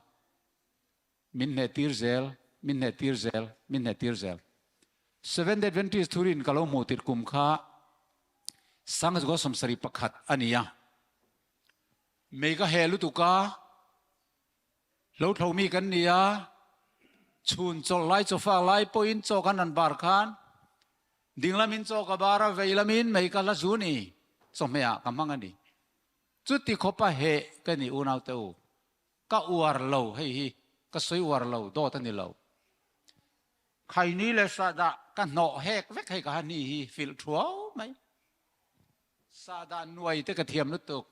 min hnehtir zel, min hnehtir zel, min hnehtir zel. Seventh Adventist thurin ka lo hmuh tirh kum kha Sanghazual 71 a ni a. Mei ka heh lutuk a. Hlothlo mi kan ni a, chhun chawlh lai chawfak lai pawhin chaw kan han bar khan ding lamin chaw ka bar a, vei lamin mei ka hla zu ni, chawhmeh ah ka hmang a ni. Chuti khawpa heh ka ni unau te u, ka uar lo hei hi, ka sawi uar lo, dawt a ni lo. Khaini leh sahdah ka hnawh hek vek hei ka ha ni hi filh thuau mai. Sahdah nuai te ka thiam lutuk.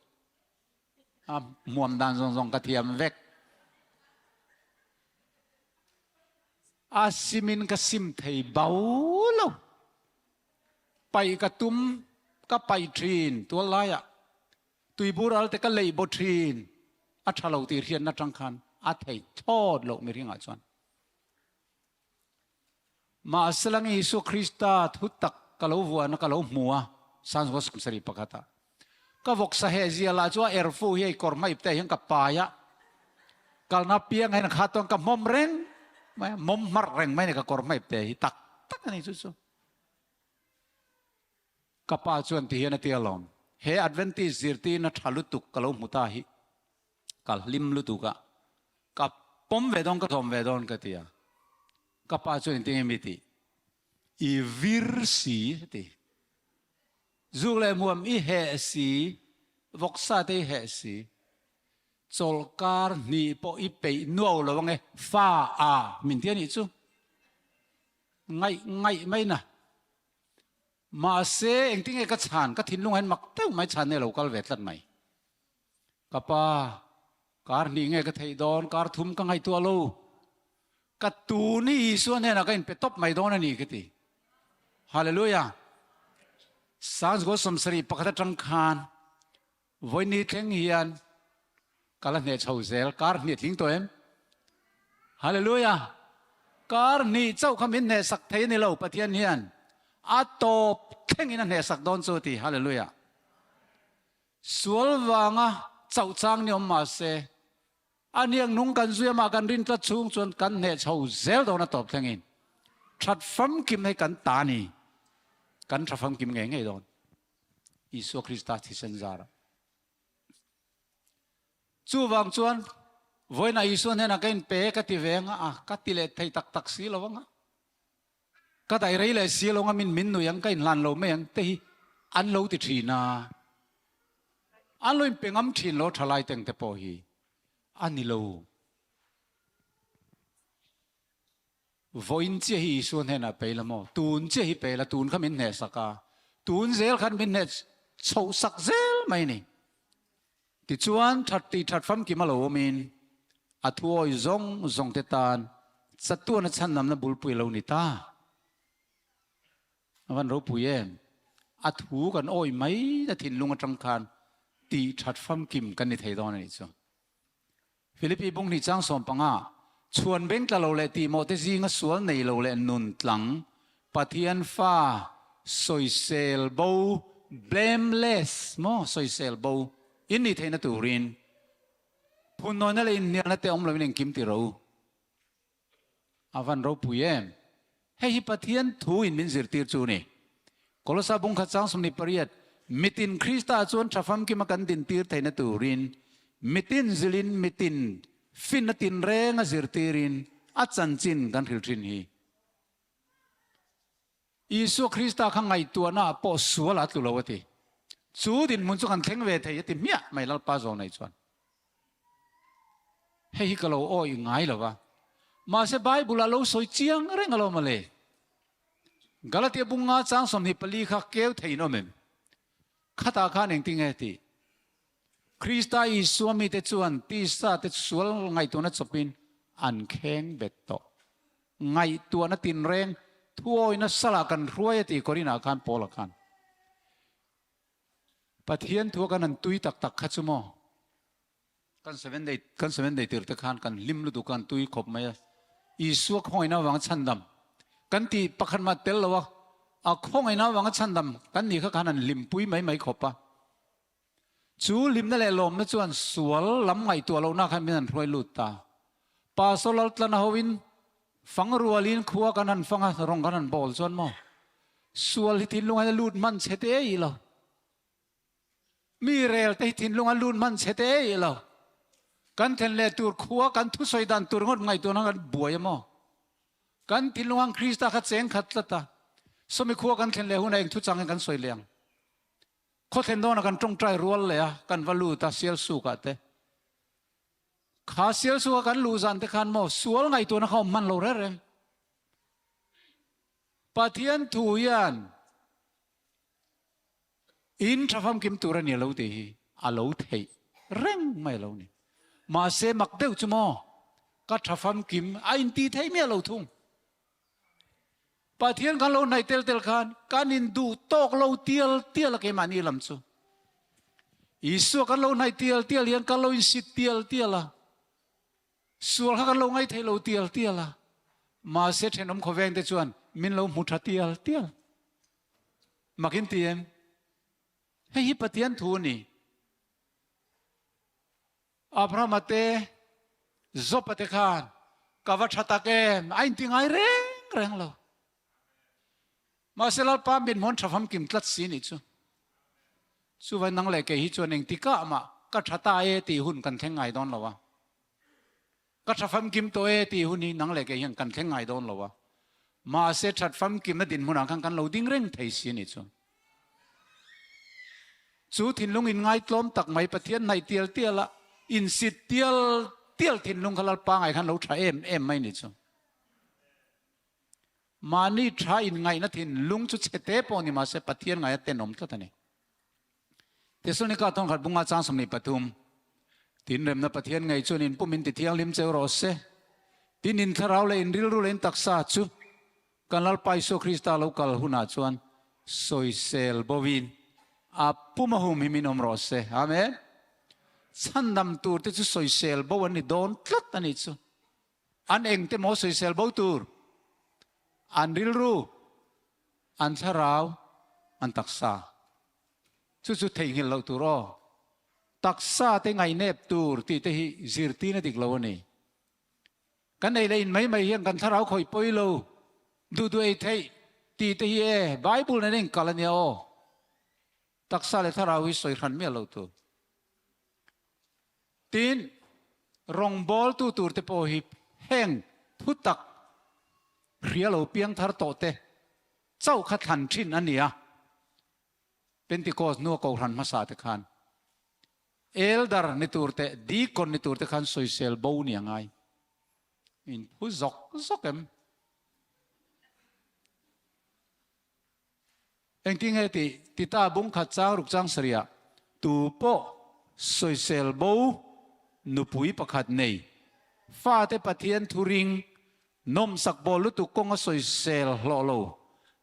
A hmuam dan zawng zawng ka thiam vek. A simin ka sim thei bau lo. Paih ka tum, ka paih thin tual laiah. Tuibur al te ka leih baw thin. A tha lo tih hriatna tang khan a theih thlawt loh mihringah chuan. Mahselang Isua Krista thu tak ka lo vuahna ka lo hmu a, Psalms 71 ah. Ka vawksa heh zia lah chu a erfu hi hei kawr hma ipte ah hian ka pai a, kalna piang hian kha tuan ka hmawm reng mai a, mawm hmarh reng mai a ni ka kawr hma ipte hi tak. tak a ni chu chu. Ka pa chuan ti hian a ti alawm, He Adventist zirtirna tha lutuk ka lo hmu ta hi ka hlim lutuk a, ka pawm ve dawn ka zawm ve dawn ka ti a. Ka pa chuan engtin nge mi tih? I vir si a ti. Zuk leh hmuam i heh si, vawksa te i heh si. Chawlhkar hnih pawh i peih nuau lo ange fa a min ti a nih chu. Ngaih ngaih mai na. Mahse engtin nge ka chhan, ka thinlung ah hian mak deuh mai chhan nge lo kal ve tlat mai. Ka pa, kar hnih nge ka theih dawn, kar thum ka ngaihtuah lo. Ka tun hi Isua hnenah ka inpe tawp mai dawn a ni ka ti. Hallelujah! Sangzikaw 71 atang khan Vawini thleng hian ka la hneh chho zel, kar hnih tling tawh em? Hallelujah! Kar hnih chauh kha min hneh sak thei a ni lo, Pathian hian a tawp thlengin a hneh sak dawn chu a ti, Hallelujah! Sual vanga chauh chang ni awm mah se, a hniak nung kan zui amah kan rin tlat chhung chuan kan hneh chho zel dawn a tawp thlengin that famkim hei kan ta ni, kan tha famkim ngei ngei dawn. Isua Krista thisen zar a. Chuvang chuan vawiinah Isua hnenah ka inpe ka ti ve anga a, ka ti leh thei tak tak si lo anga, ka daih rei leh si lo anga min min nui ang ka inhlan lo mai ang te hi an lo ti thin a. An lo inpe ngam thin lo thalai teng te pawh hi a ni lo. Vawiin chiah hi Isua hnenah pe ila maw? Tun chiah hi pe ila, tun kha min hneh sak a, tun zel khan min hneh chhoh sak zel mai ni. Tichuan, that tih that famkim a lo awmin, a thuawi zawng zawng te tan chatuana chhandamna bulpui a lo ni ta. A van ropui em? A thu kan awi mai na thinlung atang khan tih that famkim kan ni thei dawn a nih chu. Philippi bung hnih chang 15, Chhuan beng tla lo leh tihmawh te zinga sual nei lo leh nun tlang, Pathian fa sawisel bo, blameless, maw, sawisel bo, in nih theihna turin phunnawina leh inhnialna te awm loin engkim ti ro u. A van ropui em? Hei hi Pathian thu in min zirtir chu ni. Kolosa bung khat chang 28, Mitin Krista chuan tha famkima kan dintir theihna turin mitin zilin mitin finna tinreng a zirtirin a chanchin kan hrilh thin hi. Isua Krista kha ngaihtuahna ah pawh sual a tlu lo a ti. Chu dinhmun chu kan thleng ve thei a ti hmiah mai Lalpa zawng nei chuan. Hei hi ka lo awih ngai lo va. Mahse Bible ah lo sawi chiang reng alawm mawle. Galatia bunga chang 24 kha keu theiin awm em? Khatah khan engtinge tih? Krista Isua mite chuan tisa te sual ngaihtuahna chawpin an kheng bet tawh. Ngaihtuahna tinreng thuawina salah kan hruai a ti Korinah khan Paula khan. Pathian thua kan han tui tak tak kha chu maw? Kan seven day kan seven day tir te khan kan hlim lutuk kan tui khawp mai a. Isua khawngaihna avanga chhandam kan tih pakhat mah tel lo a, a khawngaihna avanga chhandam kan nih kha khan han hlimpui mai mai khawp a. Chu hlimna leh lawmna chuan sual lam ngaihtuah lohna khan min han hruai lut ta. Pastor Laltlana hoin fang rualin khua kan han fang a, rawng kan han bawl chuan maw sual hi thinlung hian a lut hman chhe te i lo. Mi rel te hi thinlung a lut hman chhe te i lo. Kan then leh tur khua kan thusawi dan tur ngawt ngaihtuahna kan buai a maw. Kan thinlung ang Krista kha cheng khat tlat a. Sawmi khua kan thlen leh hunah eng thuchang in kan sawi leh ang. Khawthlen dawnah kan tawngtai rual leh a, kan va lut a Sialsuk ah te. Kha Sialsuk a kan luh zan te khan maw sual ngaihtuahna kha awm hman lo reng reng. Pathian thu hian in tha famkim tur a ni lo tih hi a lo theih reng mai lo ni. Mahse mak deuh chu maw ka tha famkim a inti thei miah lo thung. Pathian kan lo hnaih tel tel khan kan in duh tawk lo tial tial a keimahni lam chu. Isua kan lo hnaih tial tial hian kan lo insit tial tial a. Sual kha kan lo ngaih thei lo tial tial a. Mahse thenawm khawveng te chuan min lo hmu tha tial tial. Mak in ti em? Hei hi Pathian thu a ni. Abrahama te, Job-a te khan ka va tha tak em? A inti ngai reng reng lo. Mahse Lalpa mit hmuan tha famkim tlat si nih chu. Chuvai nang leh kei hi chuan engtikah mah ka tha ta e tih hun kan thleng ngai dawn lo a. Ka tha famkim tawh e tih hun hi nang leh kei hian kan thleng ngai dawn lo a. Mahse that famkimna dinhmunah khan kan lo ding reng thei si nih chu. Chu thinlung inngaitlawm tak mai Pathian hnaih tial tial a, insit tial tial thinlung kha Lalpa ngai khan lo tha em em mai nih chu. Mahni tha inngaihna thinlung chu chhe te pawh ni mahse Pathian ngaia tenawm tlat a ni. Thesalonika thawnkhat bunga chang 23, Tin remna Pathian ngei chuan in pum in ti thianghlim cheu rawh se. Tin in thlarau leh in rilru leh in taksa chu kan Lalpa Isua Krista lo kal hunah chuan sawisel bovin a pum a humhim in awm rawh se. Amen. Chhandam tur te chu sawisel bo an ni dawn tlat a nih chu. An engte maw sawisel bo tur? An rilru, an thlarau, an taksa. Chu chu theihnghilh loh tur aw. Taksa te ngaihnep tur tih te hi zirtir a dik lo a ni. Kan ei leh in mai mai hian kan thlarau khawih pawi lo, duh duh ei theih tih te hi e Bible nen a inkal a nia aw. Taksa leh thlarau hi sawi hran miah lo tur. Tin, rawngbawltu tur te pawh hi heng thutak hria lo piangthar tawh te chauh kha thlan thin a ni a. Pentecost hnua Kohhran hmasa te khan Elder ni tur te, Deacon ni tur te khan sawisel bo ni a ngai. In phu zawk zawk em? Engtin nge tih? Tita bung khat chang ruk chang sarih ah tu pawh sawisel bo nupui pakhat nei, fate Pathian thu ring Nawmsak bawl lutuk kawnga sawisel hlawh lo,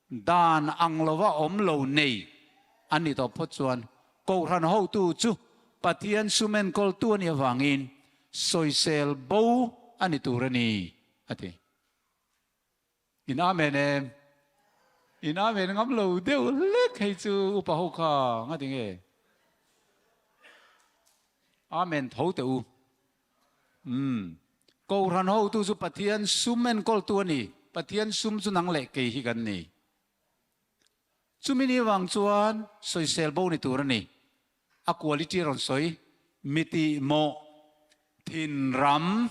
dan ang lova awm lo nei an nih tawh phawt chuan Kohhran hotu chu Pathian sum enkawltu a nih avangin sawisel bo a ni tur a ni, a ti. In Amen em? In Amen ngam lo deuh hlek hei chu upa ho kha nga ti nge? Amen tho teh u. Umm. Kohhran hotu chu Pathian sum enkawltu a ni. Pathian sum chu nang leh kei hi kan ni. Chumi ni vang chuan sawisel bo ni tur a ni. A quality rawn sawi, mi tih mawh, thin ram,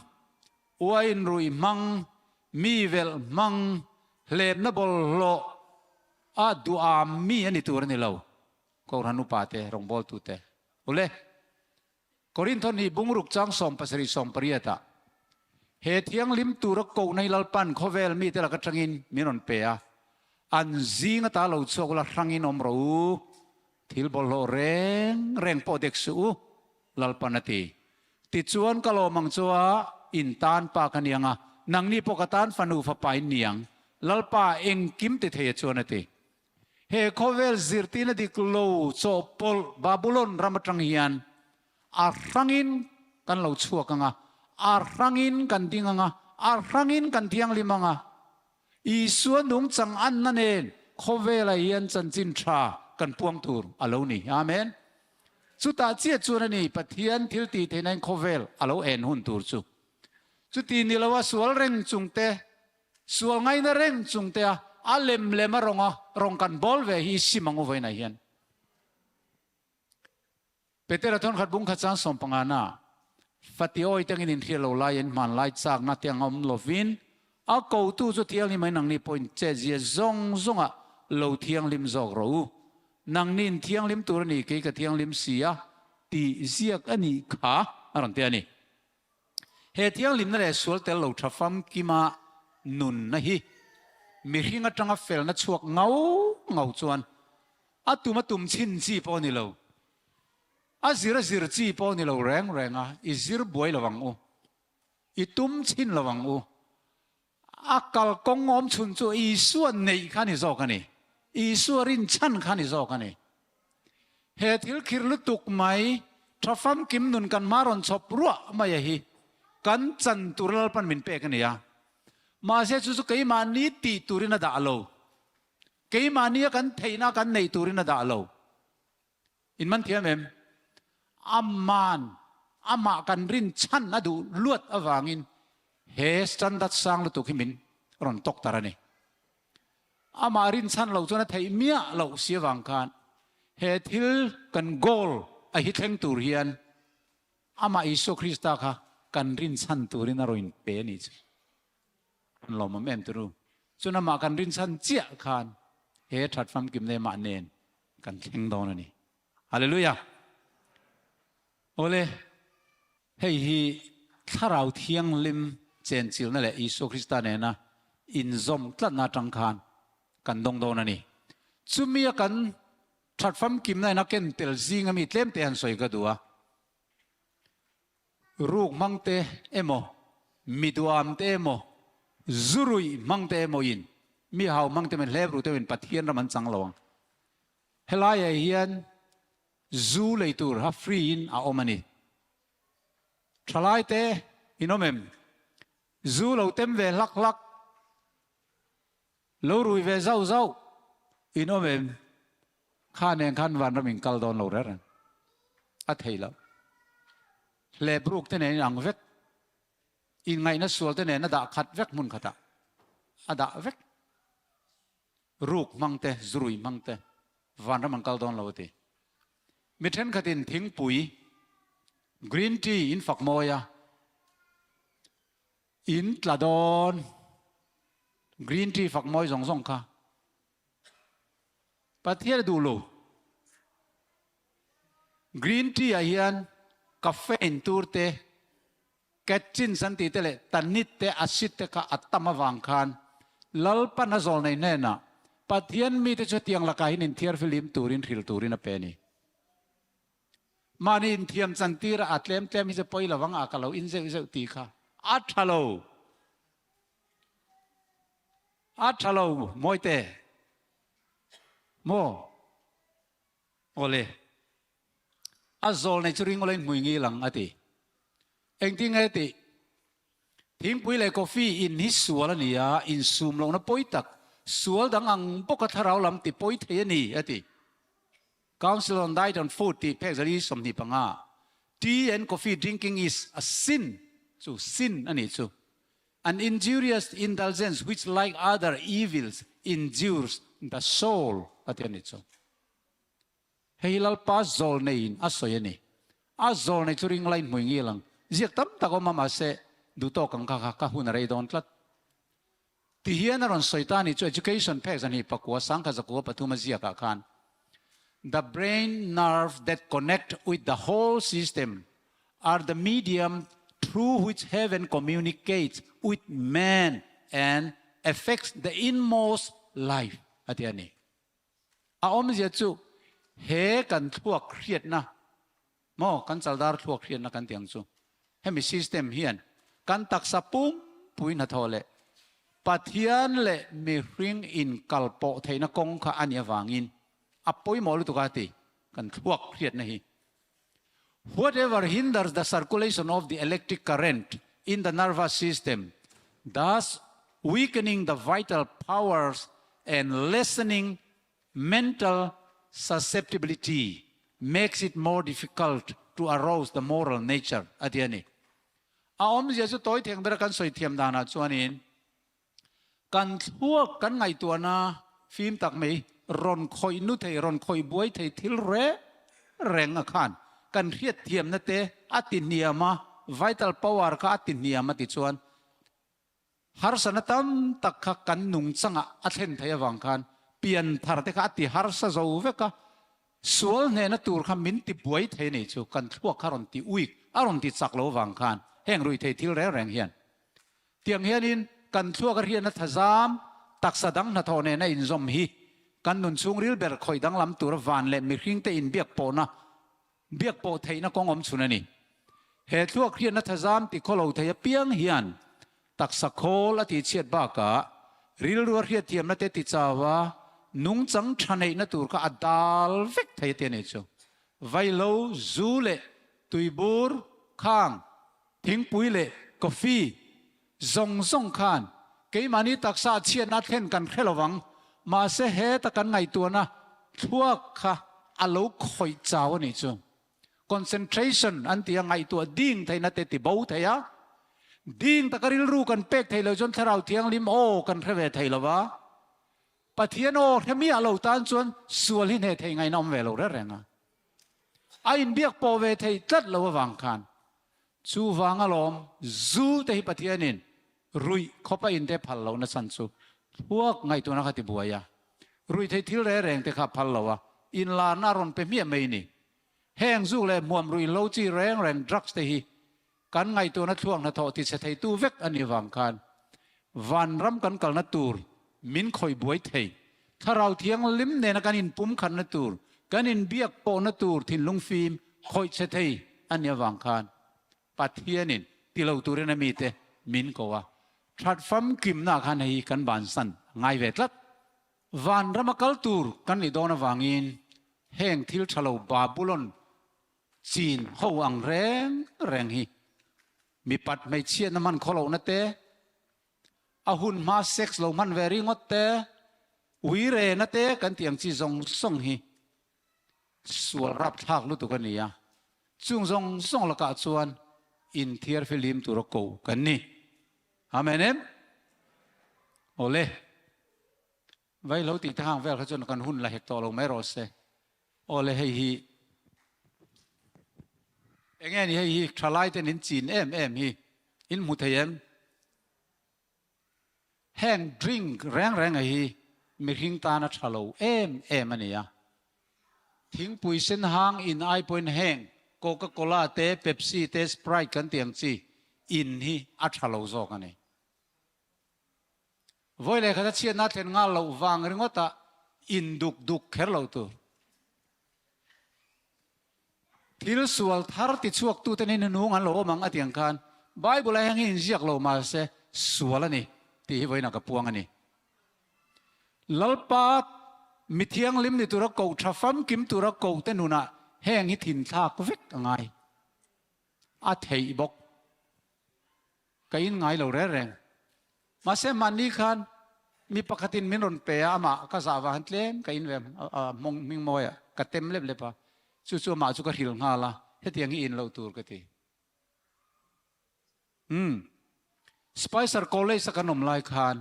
uain ruih hmang, mi velh hmang, hlepna bawlhhlawh a duham mi a ni tur a ni lo. Kohhran upa te, rawngbawltu te. Ule. Korinth nih bungruk chang 77 18 ah, He thianghlim tura kohna hi Lalpan khawvel mite lak atangin min rawn pe a, an zing ata lo chhuak ula hrangin awm rawh u, thil bawlhhlawh reng reng pawh dek suh u, Lalpan a ti. Tichuan ka lawm ang chu a, in tan pa ka ni ang a, nangni pawh ka tan fanu fapa in ni ang, Lalpa engkim ti thei a chuan a ti. He khawvel zirtirna dik lo chawhpawlh Babulon ram atang hian a hrangin kan lo chhuak ang a, a hrangin kan ding ang a, a hrangin kan thianghlim ang a. Isua nungchang anna nen khawvelah hian chanchin tha kan puang tur a lo ni. Amen. Chutah chiah chuan a ni Pathian thil tih theihnain khawvel a lo en hun tur chu. Chuti ni loa sual reng chungte Sual ngaina reng chung te a, a lem lem a rawng a rawng kan bawl ve hi sim ang u vawiinah hian. Petera thawnkhat bung khat chang 15 na, Fati awi tangin inhriat lo laiin hmanlai chakna te ang awm lovin a kotu chu thianghlim ai nangni pawhin chetzia zawng zawngah lo thianghlim zawk rawh u. Nangni in thianghlim tur a ni kei ka thianghlim si a tih ziak a nih kha a rawn ti a ni. He thianghlimna leh sual tel lo tha famkima nunna hi mihring atanga felna chhuak ngau ngau chuan a tum a tum chhin chi pawh a ni lo, a zir a zir chi pawh a ni lo reng reng a, i zir buai lo ang u, i tum chhin lo ang u. A kalkawng awm chhun chu Isua neih kha a ni zawk a ni. Isua rinchhan kha a ni zawk a ni. He thil khir lutuk mai, tha famkim nun kan hma rawn chhawp ruah mai a hi kan chan tur Lalpan min pek a ni a. Mahse chu chu keimahni tih turin a dah lo. Keimahnia kan theihna kan neih turin a dah lo. In man thiam em? Aman amah kan rin chhan a duh luat avangin he standard sang lutuk hi min rawn tawk tar a ni. Amah rinchhan loh chuan a theih miah loh si avang khan he thil kan goal a hi thleng tur hian amah Isua Krista kha kan rinchhan turin a rawn inpe a nih chu. Kan lawmawm em turu. Chuan amah kan rinchhan chiah khan he that famkim leh amah nen kan thleng dawn a ni. Hallelujah! Awle, hei hi Thlarau Thianghlim chenchilhna leh Isua Krista nena inzawm tlatna atang khan kan dawng dawn a ni. Chumia kan that famkimna ina ken tel zinga mi tlemte han sawi ka duh a. Ruk hmangte emaw, mi duamte emaw, zuruih hmangte emawin, mi hau hmangte emaw, hlep rute emawin Pathian ram an chang lo ang. Helaiah hian zu lei tur ha free in a awm a ni. Thalaite in awm em? Zu lo tem ve hlak hlak, lo rui ve zauh zauh in awm em? Kha nen khan vanram in kal dawn lo reng reng. A thei lo. Hlep ruk te nen in ang vek. Inngaihna sual te nen a dah khat vek hmun khatah. A dah vek. Ruk hmang te, zurui hmang te vanram an kal dawn lo a ti. Mi thenkhatin thingpui, green tea, in fak mawi a, in tla dawn, green tea fak mawi zawng zawng kha Pathian a duh lo. Green tea ah hian caffeine tur te, Catchins an tih te leh Tanit te Acid te kha a tam avang khan Lalpan a zawl nei hnenah Pathian mite chu hetiang lakah hian inthiar filim turin hril turin a pe a ni. Mahni inthiam chantir a tlem tlem hi chu pawi lovang a ka lo in zeuh zeuh tih kha a tha lo. A tha lo Mawite. Maw? Awle. A zawl nei chu ring awlaiin hmui ngil ang a ti. Engtin nge tih? Thingpui leh coffee in hi sual a ni a, insum lohna pawi tak, sual dang ang bawka thlarau lam ti pawi thei a ni a ti. Council on Diet and Food tih phek zali 25, Tea and coffee drinking is a sin chu sin a nih chu. An injurious indulgence which like other evils injures the soul a ti a nih chu. Hei hi Lalpa zawl neiin a sawi a ni. A zawl nei chu ring lain hmui ngil ang. Ziak tam tak awm a mahse duh tawk ang kha kha ka hun a rei dawn tlat. Ti hian a rawn sawi ta a ni chu Education phek zan hi pakua sangkhat zakua pathum a ziak ah khan The brain nerve that connect with the whole system are the medium through which heaven communicates with man and affects the inmost life a ti a ni. A awmzia chu he kan thluak hriatna maw, kan chaldar thluak hriatna kan tih ang chu, hemi system hian kan taksa pumpui hnathawh leh Pathian leh mihring inkalpawh theihna kawng kha a nih avangin a pawimawh lutuk a ti, kan thluak hriatna hi. Whatever hinders the circulation of the electric current in the nervous system, thus weakening the vital powers and lessening mental susceptibility, makes it more difficult to arouse the moral nature, a ti a ni. A awmzia chu tawi theng bera kan sawi thiam danah chuanin, Kan thluak kan ngaihtuahna fim tak mai rawn khawih nu thei, rawn khawih buai thei thil reng reng a khan kan hriatthiamna te a ti hniam a, vital power kha a ti hniam a ti chuan harsana tam tak kha kan nungchangah a thlen theih avang khan pianthar te kha a ti harsa zo vek a, Sual hnehna tur kha min ti buai thei nei chu kan thluak kha rawn ti uik a rawn ti chak lo vang khan heng ruih thei thil reng reng hian tiang hianin kan thluak a hriatna thazam taksa dang hnathawh nena inzawm hi kan nun chhungril ber khawih danglam tura van leh mihringte inbiak pawhna biak pawh theihna kawng awm chhun a ni. He thluak hriatna thazam ti khaw lo thei apiang hian Taksa khawl a tihchhiat bakah rilru a hriatthiamna te tichau a, nungchang tha neihna tur kha a dal vek thei a ti a nih chu. Vaihlo, zu leh tuibur, khang, thingpui leh coffee zawng zawng khan keimahni taksa a chhiatna a thlen kan hre lovang, mahse heta kan ngaihtuahna thluak kha a lo khawih chau a nih chu. Concentration an ti a, ngaihtuah ding theihna te ti bo thei a, ding taka rilru kan pek theih loh chuan Thlarau Thianghlim aw kan hre ve thei lo va. Pathian aw hre miah lo tan chuan sual hi hneh theih ngaihna awm ve lo reng reng a. A inbiak pawh ve theih tlat lo avang khan chuvang alawm zu te hi Pathianin ruih khawp a inte phal lohna chhan chu thluak ngaihtuahna kha ti buai a, ruih theih thil reng reng te kha phal lo a, inlarna a rawn pe hmiah mai ni. Heng zuk leh hmuam ruih lo chi reng reng drugs te hi kan ngaihtuahna thluak hnathawh tichhe theitu vek a nih vang khan vanram kan kalna tur min khawih buai thei. Thlarau thianghlim nena kan inpumkhatna tur, kan inbiak pawhna tur thinlung fim khawih chhe thei a nih avang khan Pathianin ti lo turin a mite min ko a. That famkimna khan hei kan bansan ngai ve tlat. Vanrama kal tur kan nih dawn avangin heng thil tha lo Babulon chin ho ang reng reng hi mipat hmeichhiatna hman khaw lohna te, a hun hma sex lo hman ve ringawt te, uirena te kan tih ang chi zawng zawng hi sual rapthlak lutuk a ni a. Chung zawng zawng lakah chuan inthiar fihlim tura ko kan ni. Amen em? Awle. Vai lo tih te hang vel kha chuan kan hun la hek tawh lo mai rawh se. Awle hei hi enge ni hei hi thalai ten in chin em em hi in hmu thei em? Heng drink reng reng a hi mihring tana tha lo em em a ni a. Thingpui sen hang in ai pawhin heng Coca Cola te, Pepsi te, Sprite kan tih ang chi in hi a tha lo zawk a ni. Vawi leh khat a chhiatna thlen nghal loh vang ringawt a in duk duk kher lo tur. Thil sual thar ti chhuak tute ni nung an lo awm ang a ti ang khan Bible ah hian hi inziak lo mahse sual a ni tih hi vawiinah ka puang a ni. Lalpa mi thianghlim ni tura koh tha famkim tura koh te nunah heng hi thinthlak vek a ngai. A theih bawk. Ka in ngai lo reng reng. Mahse mahni khan mi pakhatin min rawn pe a, amah ka zah vang hian tlem ka in ve hmawng hming mawi a, ka tem lep lep a, chu chu amah chu ka hril nghal a, hetiang hi in loh tur ka ti. Umm. Spicer College a kan awm lai khan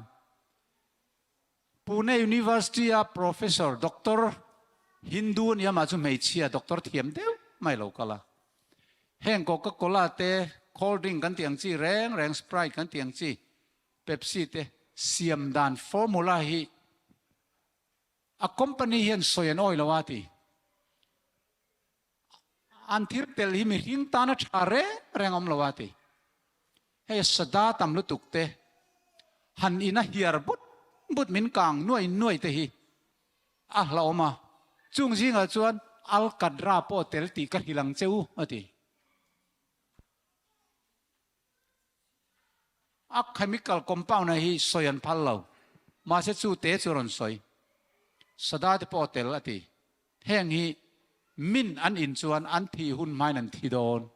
Pune University a Professor Doctor Hindu a nia mah chu hmeichhia doctor thiam deuh mai lo kal a. Heng Coca Cola te, cold drink kan tih ang chi reng reng, Sprite kan tih ang chi, Pepsi te siam dan formula hi a company hian sawi an awi lo a ti. An thil tel hi mihring tana tha reng reng awm lo a ti. Hei sada tam lutuk te, han ina hiar but but min kang nuai nuai te hi a hlauhawm a. Chung zingah chuan Alkadra pawh tel tih ka hrilh ang che u a ti. A chemical compound a hi sawi an phal lo. Mahse chu te chu rawn sawi. Sada te pawh tel a ti. Heng hi min an in chuan an thih hun hmain an thi dawn.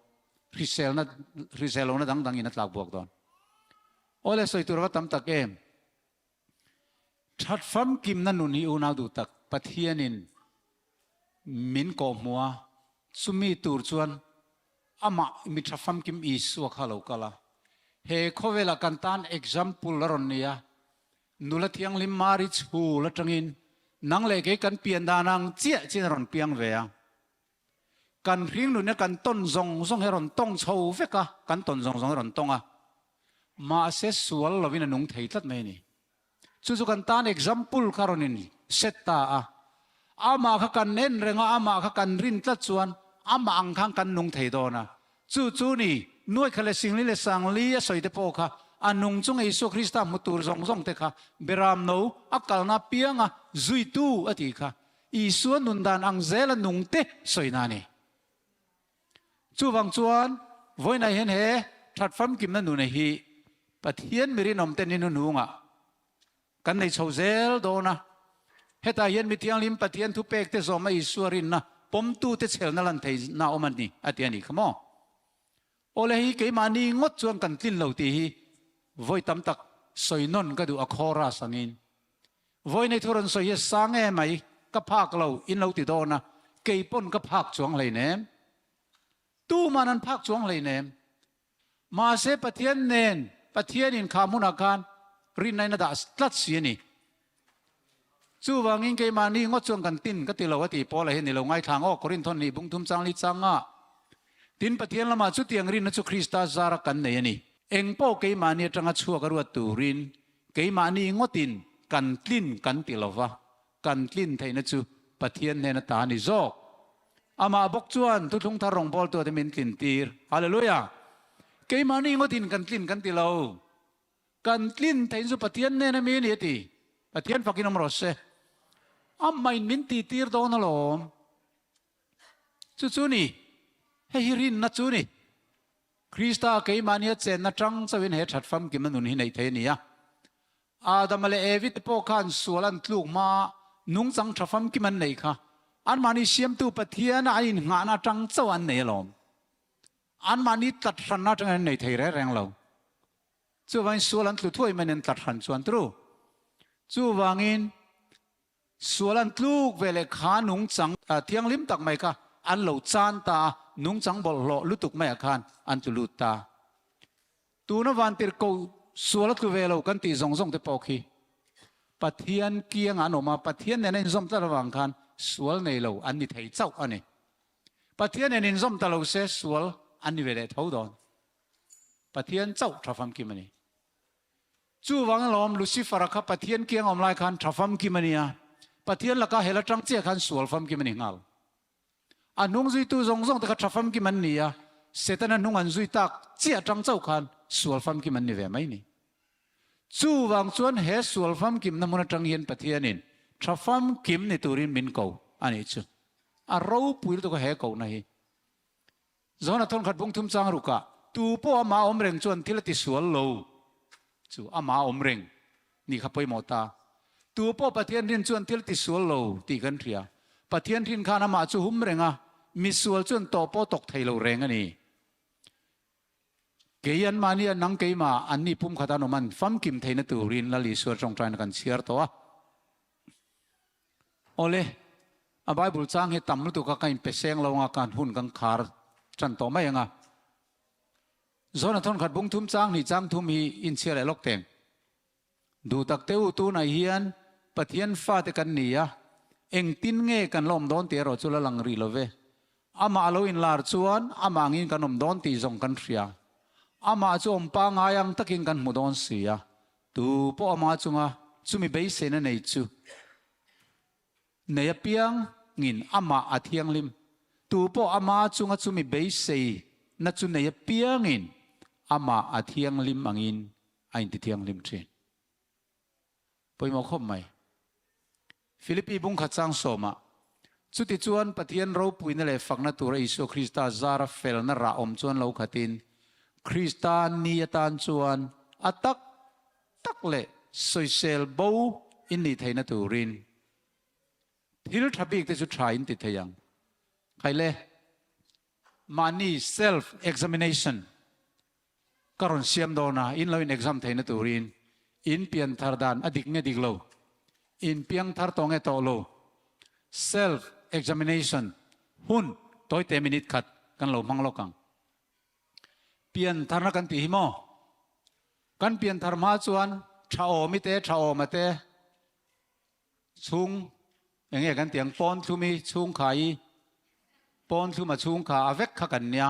Hriselna, hrisel lohna dang dangin a tlak buak dawn. Awle sawi tur ava tam tak em. That famkimna nun hi unau duh tak Pathianin min kawhhmuh a, chumi tur chuan amah mi tha famkim Isua kha a lo kal a. He khawvelah kan tan example a rawn ni a, nula thianghlim Mari chhul atangin nang leh kei kan pian dan ang chiah chiah in a rawn piang ve a. Kan hringnun hi kan tawn zawng zawng hi a rawn tawng chho vek a, kan tawn zawng zawng hi a rawn tawng a. Mahse sual lovin a nung thei tlat mai a ni. Chu chu kan tan example kha rawn in set ta a. Amah kha kan en reng a, amah kha kan rin tlat chuan amah ang khan kan nung thei dawn a. Chu chu ni, Nuaikha leh Singli leh Sangli a sawi te pawh kha a nung chunga Isua Krista hmu tur zawng zawng te kha Beramno a kalna pianga zuitu a tih kha Isua nun dan ang zela nung te sawina a ni. Chuvang chuan vawiinah hian he that famkimna nuna hi Pathian mi rinawmte ni hnuhnungah kan nei chho zel dawn a. Hetah hian mi thianghlim Pathian thupek te zawma Isua rinna pawmtute chhelna lan theihna awm a ni a ti a nih kha maw? Awle hi keimahni ngawt chuan kan tlin lo tih hi vawi tam tak sawi nawn ka duh a chorus angin. Vawi nei thu rawn sawi hi a sang em mai, ka phak lo in lo ti dawn a, kei pawn ka phak chuang hleinem. Tuman an phak chuang hleinem. Mahse Pathian nen, Pathianin kha hmunah khan rinna in a dah tlat si a ni. Chuvangin keimahni ngawt chuan kan tin ka ti lo a ti Paula hian i lo ngaithlang aw Korinthon nih bung thum chang li chang a. Tin Pathian lamah chutiang rinna chu Krista zara kan nei a ni. Eng pawh keimahni atanga chhuak a ruat turin keimahni ngawtin kan tlin kan ti lo va, kan tlin theihna chu Pathian hnena ta a ni zawk. Amah bawk chuan thuthlung thar rawngbawltuate min tlin tir. Hallelujah! Keimahni ngawtin kan tlin kan ti lo. Kan tlin theih chu Pathian nen a mi a ni a ti. Pathian fakin awm rawh se. Amah in min ti tir dawn alawm. Chu chu ni. Hei hi rinna chu ni. Krista keimahni a chenna tang chauhin he that famkim a nun hi neih thei a ni a. Adama leh Evi te pawh khan sual an tluk hma nungchang tha famkim an neih kha anmahni siamtu Pathiana an innghahna atang chauh an nei alawm. Anmahni tlat hranna atangin an nei thei reng reng lo. Chuvangin sual an tlu thuai mai an tlat hran chuan tru. Chuvangin sual an tluk ve leh kha nungchang thianghlim tak mai kha an lo chan ta a, nungchang bawlhhlawh lutuk maiah khan an tlu lut ta. Tuna vantirhkoh sual a tlu ve lo kan tih zawng zawng te pawh khi Pathian kiangah an awm a, Pathian nen a inzawm tlat avang khan sual nei lo an ni thei chauh a ni. Pathian nen inzawm ta lo se sual an ni ve leh tho dawn. Pathian chauh tha famkim a ni. Chuvang alawm Lucifer-a kha Pathian kiang awm lai khan tha famkim a nia. Pathian laka hel atang chiah khan sual famkim a ni nghal. A hnung zuitu zawng zawng te kha tha famkim an ni a, Setana hnung an zui tak chiah atang chauh khan sual famkim an ni ve mai ni. Chuvang chuan he sual famkimna hmun atang hian Pathianin tha famkim ni turin min ko a nih chu. A ropui lutuk a he kohna hi. Zona thawnkhat bung thum chang rukah tu pawh amah awm reng chuan thil a ti sual lo chu amah awm reng nih kha pawimawh ta. Tu pawh Pathian rin chuan thil ti sual lo tih kan hria. Pathian rin khan amah chu hum reng a, misual chuan tawh pawh tawk thei lo reng a ni. Kei anmahni a nang keimah anni pumkhat an awm an famkim theihna turin Lal Isua tawngtaina kan chhiar tawh a. Awle, a Bible chang hi tam lutuk a ka inpe seng lo anga kan hun kan khar tan tawh mai anga. Zona thawnkhat bung thum chang hnih chang thum hi inchhia leh lawk teng. Duh tak te u tunah hian Pathian fate kan ni a, engtin nge kan la awm dawn tih erawh chu la lang rih lo ve. Amah a lo inlar chuan amah angin kan awm dawn tih zawng kan hria. Amah chu awm pangai ang takin kan hmu dawn si a, Tu pawh ama chunga chumi beiseina nei chu nei apiangin amah a thianghlim. Tu pawh ama chunga chumi beiseina chu nei apiangin amah a thianghlim angin a intithianghlim thin. Pawimawh khawp mai. Philippi bungkhat chang sawmah, Chutichuan Pathian ropuina leh fakna tura Isua Krista zara felna rah awm chuan lo khatin, Krista ni atan chuan a tak tak leh sawisel bo in nih theihna turin thil tha bik te chu tha in ti thei ang. Khaile, mahni self examination Ka rawn siam dawn a, in lo in exam theihna turin in pian thar dan a dik nge dik lo, in piang thar tawh nge tawh lo, self examination hun tawite minute khat kan lo hmang lawk ang. Pian tharna kan tih hi maw? Kan pian thar hma chuan tha awmi te tha awma te chhung eng nge kan tih ang pawn thlumi chhungkha i pawn thluma chhungkha a vek kha kan nia.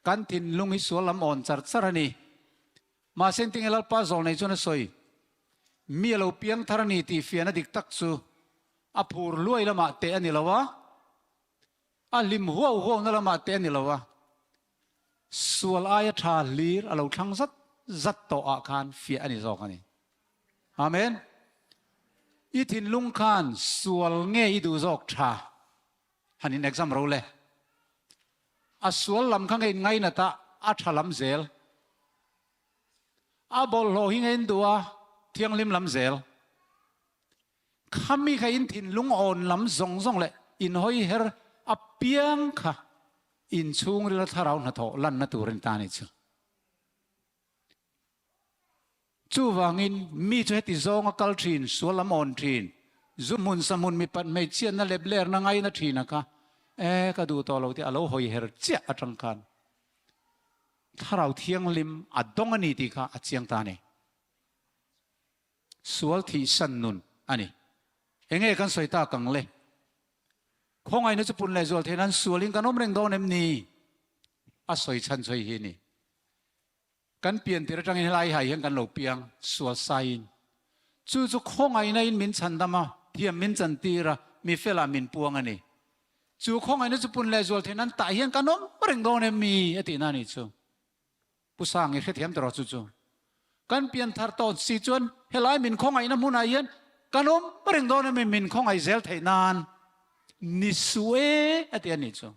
Kan thinlung hi sual lam awn char char a ni. Mahse engtinge Lalpa zawl nei chuan a sawi, Mi a lo piang thar a ni tih fiahna dik tak chu a phur luai lamah teh a ni lo a, a hlim huau huauna lamah teh a ni lo a, sual aia tha hlir a lo thlang zat zat tawh ah khan fiah a ni zawk a ni. Amen. I thinlung khan sual nge i duh zawk tha? Han in exam ro le. A sual lam kha ngei ngainat a, a tha lam zel. A bawlhhlawh hi ngei in duh a, thianghlim lam zel. Khami kha in thinlung awn lam zawng zawng leh in hawi her apiang kha in chhungril a thlarau hnathawh lanna tur a ni ta a nih chu. Chuvangin, mi chu heti zawnga kal thin, sual lam awn thin, zu hmun sa hmun mipat hmeichhiatna lep lerna ngaina thin a kha, e, ka duh tawh lo tih a lo hawi her chiah atang khan Thlarau Thianghlim a dawng a ni tih kha a chiang ta a ni. Sual thihsan nun. a ni. Enge kan sawi tak ang le? Khawngaihna chu pun leh zual theih nan sualin kan awm reng dawn em ni? A sawi chhan sawi hi a ni. Kan pian tir atangin helai hai hian kan lo piang sual saiin. Chu chu khawngaihna in min chhandam a, thiam min chantir a, mi felah min puang a ni. Chu khawngaihna chu pun leh zual theih nan tah hian kan awm reng dawn em mi? A tihna a nih chu. Pu Sang i hrethiam tawh rawh chu chu. Kan pian thar tawh si chuan helai min khawngaihna hmunah hian kan awm reng dawn em min khawngaih zel theih nan ni suh e a ti a nih chu.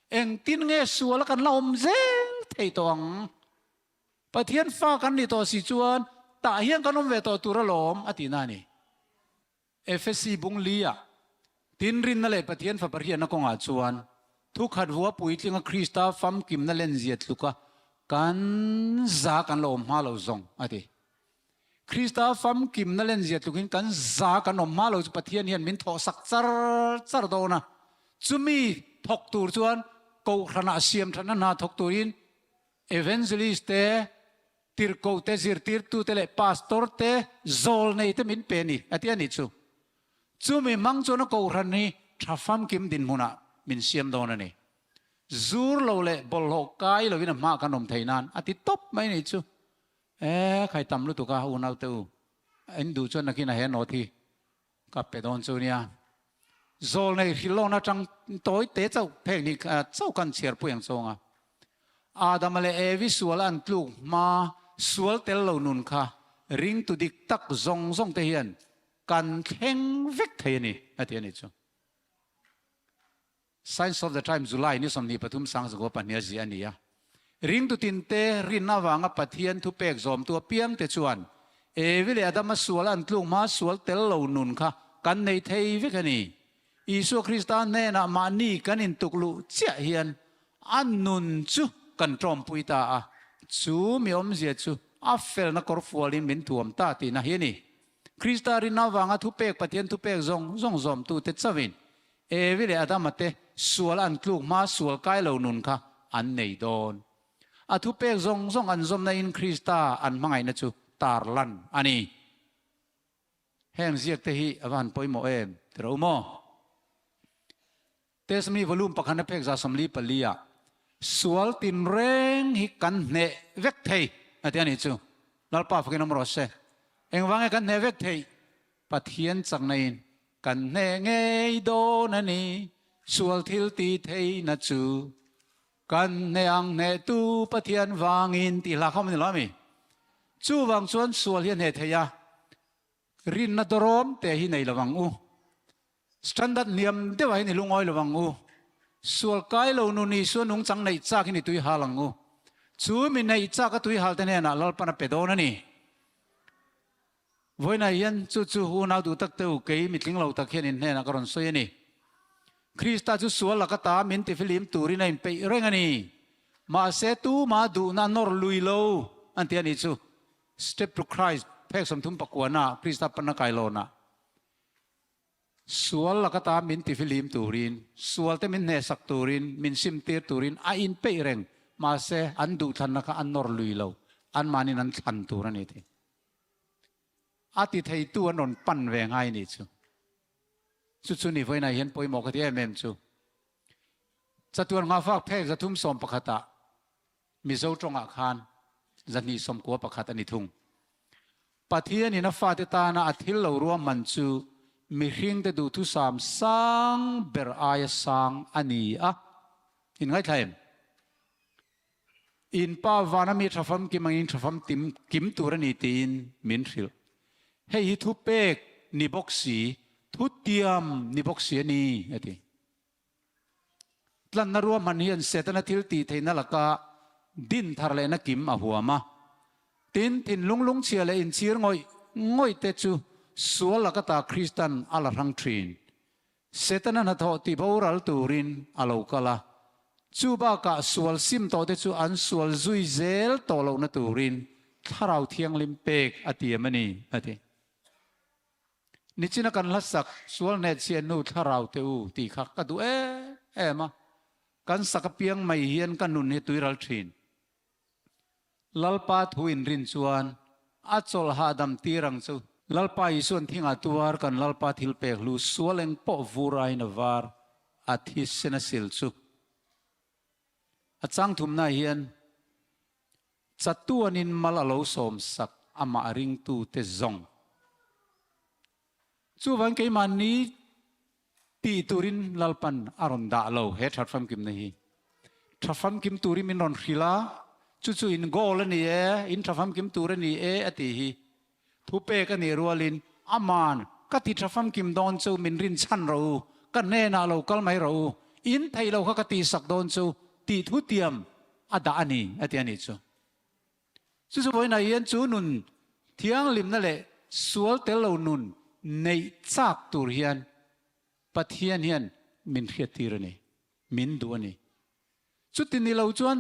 Engtin nge suala kan la awm zel thei tawh ang? Pathian fa kan nih tawh si chuan tah hian kan awm ve tawh tur alawm a tihna a ni. Efesi bung li-ah, Tin rinna leh Pathian Fapa hriatna kawngah chuan thukhat vua puitlinga Krista famkimna lenzia tluka kan za kan la awm hma lo zawng, a ti. Krista famkimna lenzia tlukin kan za kan awm hma lo chu Pathian hian min thawhsak char char dawn a. Chumi thawk tur chuan Kohhranah siamthatna hna thawk turin Evangelist te, Tirhkoh te, zirtirtu te leh pastor te, zawlnei te min pe a ni, a ti a nih chu. Chumi hmang chuan a kohhran hi tha famkim dinhmunah min siam dawn a ni. Zur lo leh bawlhhlawh kai lovin a hmaah kan awm thei nan a ti tawp mai a nih chu. E, khai tam lutuk a, unaute u, in duh chuan nakin a he note hi ka pe dawn chu nia. Zawlnei hrilhlawn atang tawi te chauh phek ni chauh kan chhiar pui ang chawng a. Adama leh Evi sual an tluk hma sual tel lo nun kha ringtu dik tak zawng zawng te hian kan thleng vek thei a ni a ti a ni chu. Signs of the Times July ni 23 2002 a ziah a ni a. Ringtu tinte rinna avanga Pathian thupek zawmtu apiangte chuan Evi leh Adama sual an tluk hma sual tel lo nun kha kan nei thei vek a ni. Isua Krista hnenah mahni kan intukluh chiah hian a nun chu kan tawmpui ta a, chu mi awmzia chu a felna kawrfualin min thuam ta tihna hi a ni. Krista rinna avanga thupek Pathian thupek zawng zawng zawmtute chauhin Evi leh Adama te sual an tluk hma sual kai lo nun kha an nei dawn. A thupek zawng zawng an zawmna in Krista an hmangaihna chu tar lan a ni. Heng ziak te hi a va han pawimawh em ti rawh u maw? Tesmi volume pakhat na phek 44 ah sual tinreng hi kan hneh vek thei a ti a nih chu. Lalpa fakin awm rawh se. Engvang nge kan hneh vek theih? Pathian chakna in kan hneh ngei dawn a ni, sual thil ti theihna chu kan hneh ang hnehtu Pathian vangin tih hla kha awm a ni lo ami? Chuvang chuan sual hi a hneh theih a, rinna dawrawm te hi nei lo ang u. Standard hniam deuhah hian i lungawi lo ang u. Sual kai lo nun Isua nungchang neih chak hi ni tui hal ang u. Chu mi neih chak a tui hal te hnenah Lalpan a pe dawn a ni. Vawiinah hian chu chu unau duh tak te u, kei mitling lo tak hian in hnenah ka rawn sawi a ni. Krista chu sual laka ta min tifilim turin a inpeih reng a ni. Mahse tuma duhna a nawr lui lo an ti a nih chu. Step to Christ phek 39 ah Krista panna kailawnah Sual laka ta min tifilim turin, sualte min hnehsak turin, min simtir turin a inpeih reng. Mahse an duhthlanna kha an nawr lui lo, anmahniin an thlan tur a ni thei. A ti theitu an rawn pan ve ngai nih chu. Chu chu ni vawiinah hian pawimawh ka ti em em chu. Chatuan nghahfak phek 311 ah Mizo tawngah khan 291 a ni thung. Pathianin a fate tana a thil lo ruahman chu mihringte duhthusam sang ber aia sang a ni a. In ngaithla em? In pa vana mi tha famkim angin tha famtim kim tur a ni tiin min hrilh. Hei hi thupek ni bawk si, thutiam ni bawk si a ni, a ti. Tlanna ruahman hian Setana thil tih theihna laka din thar lehna kim a huam a. Tin, thinlung lungchhia leh inchhir ngawih ngawih te chu sual laka ta Kristan a la hrang thin. Setana hnathawh ti boral turin a lo kal a. Chu bakah sual sim tawhte chu an sual zui zel tawh lohna turin Thlarau Thianghlim pek a tiam a ni, a ti. Nichina kan hlasak sual hnehchhiah nu thlarau te u tih kha ka duh em em a, kan sak apiang mai hian ka nun hi tuiral thin. Lalpa thu inrin chuan a chawlh hahdam tir ang chu. Lalpa Isuan thingah tuar kan Lalpa thil pek hlu sual eng pawh vur aiin a var a thisen a sil chu. A chang thumna hian chatuanin mal a lo sawm sak amah ringtute zawng. Chuvang keimahni tih turin Lalpan a rawn dah lo he that famkimna hi. Tha famkim turin min rawn hrilh a, chu chu in goal a ni e, in tha famkim tur a ni e a tih hi. Thupek a nih rualin aman ka ti tha famkim dawn chu min rin chhan rawh u, ka hnenah lo kal mai rawh u, in theih lo kha ka tihsak dawn chu tih thutiam a dah a ni a ti a nih chu. Chu chu vawiinah hian chu nun thianghlimna leh sual tel lo nun neih chak tur hian Pathian hian min hriattir a ni, min duh a ni. Chuti ni lo chuan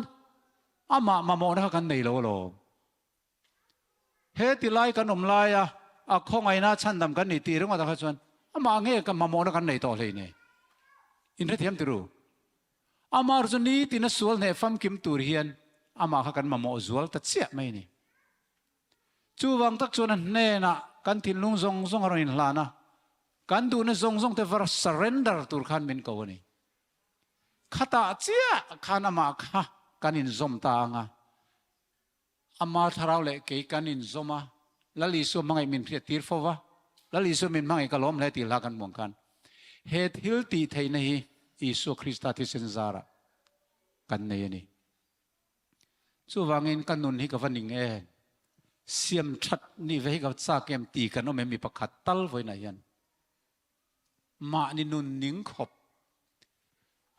amah mamawhna kha kan nei lo alawm. He ti lai kan awm laia a khawngaihna chhandam kan nih tih ringawtah kha chuan amah nge mamawhna kan nei tawh hlei nei. Inhrethiam ti ru. Amah chu nitin a sual hneh famkim tur hian amah kha kan mamawh zual ta chiah mai a ni. Chuvang tak chuan a hnenah kan thinlung zawng zawng a rawn inhlan a, kan duhna zawng zawng te var surrender tur khan min ko a ni. Khatah chiah khan amah kha kan inzawm ta ang a, Ama thlarau leh kei kan inzawm a, Lal Isua hmangaih min hriat tir fo va, Lal Isua min hmangaih ka lawm hle tih hla kan hmuang khan he thil tih theihna hi Isua Krista thisen zarah kan nei a ni. Chuvangin ka nun hi ka va ning em, siam that nih ve hi ka va chak em ti kan awm em mi pakhat tal vawiinah hian. Mahni nun ning khawp.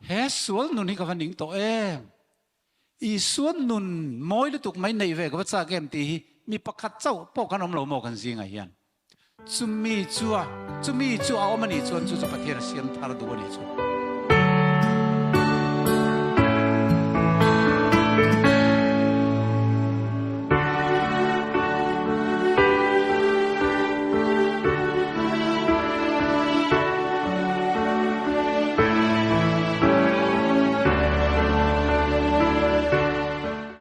He sual nun hi ka va ning tawh em? Isua nun mawi lutuk mai neih ve ka va chak em tih hi mi pakhat chauh pawh kan awm lo maw kan zingah hian. Chumi chu a, chumi chu a awm a nih chuan chu chu Pathian a siam thar duh a nih chu.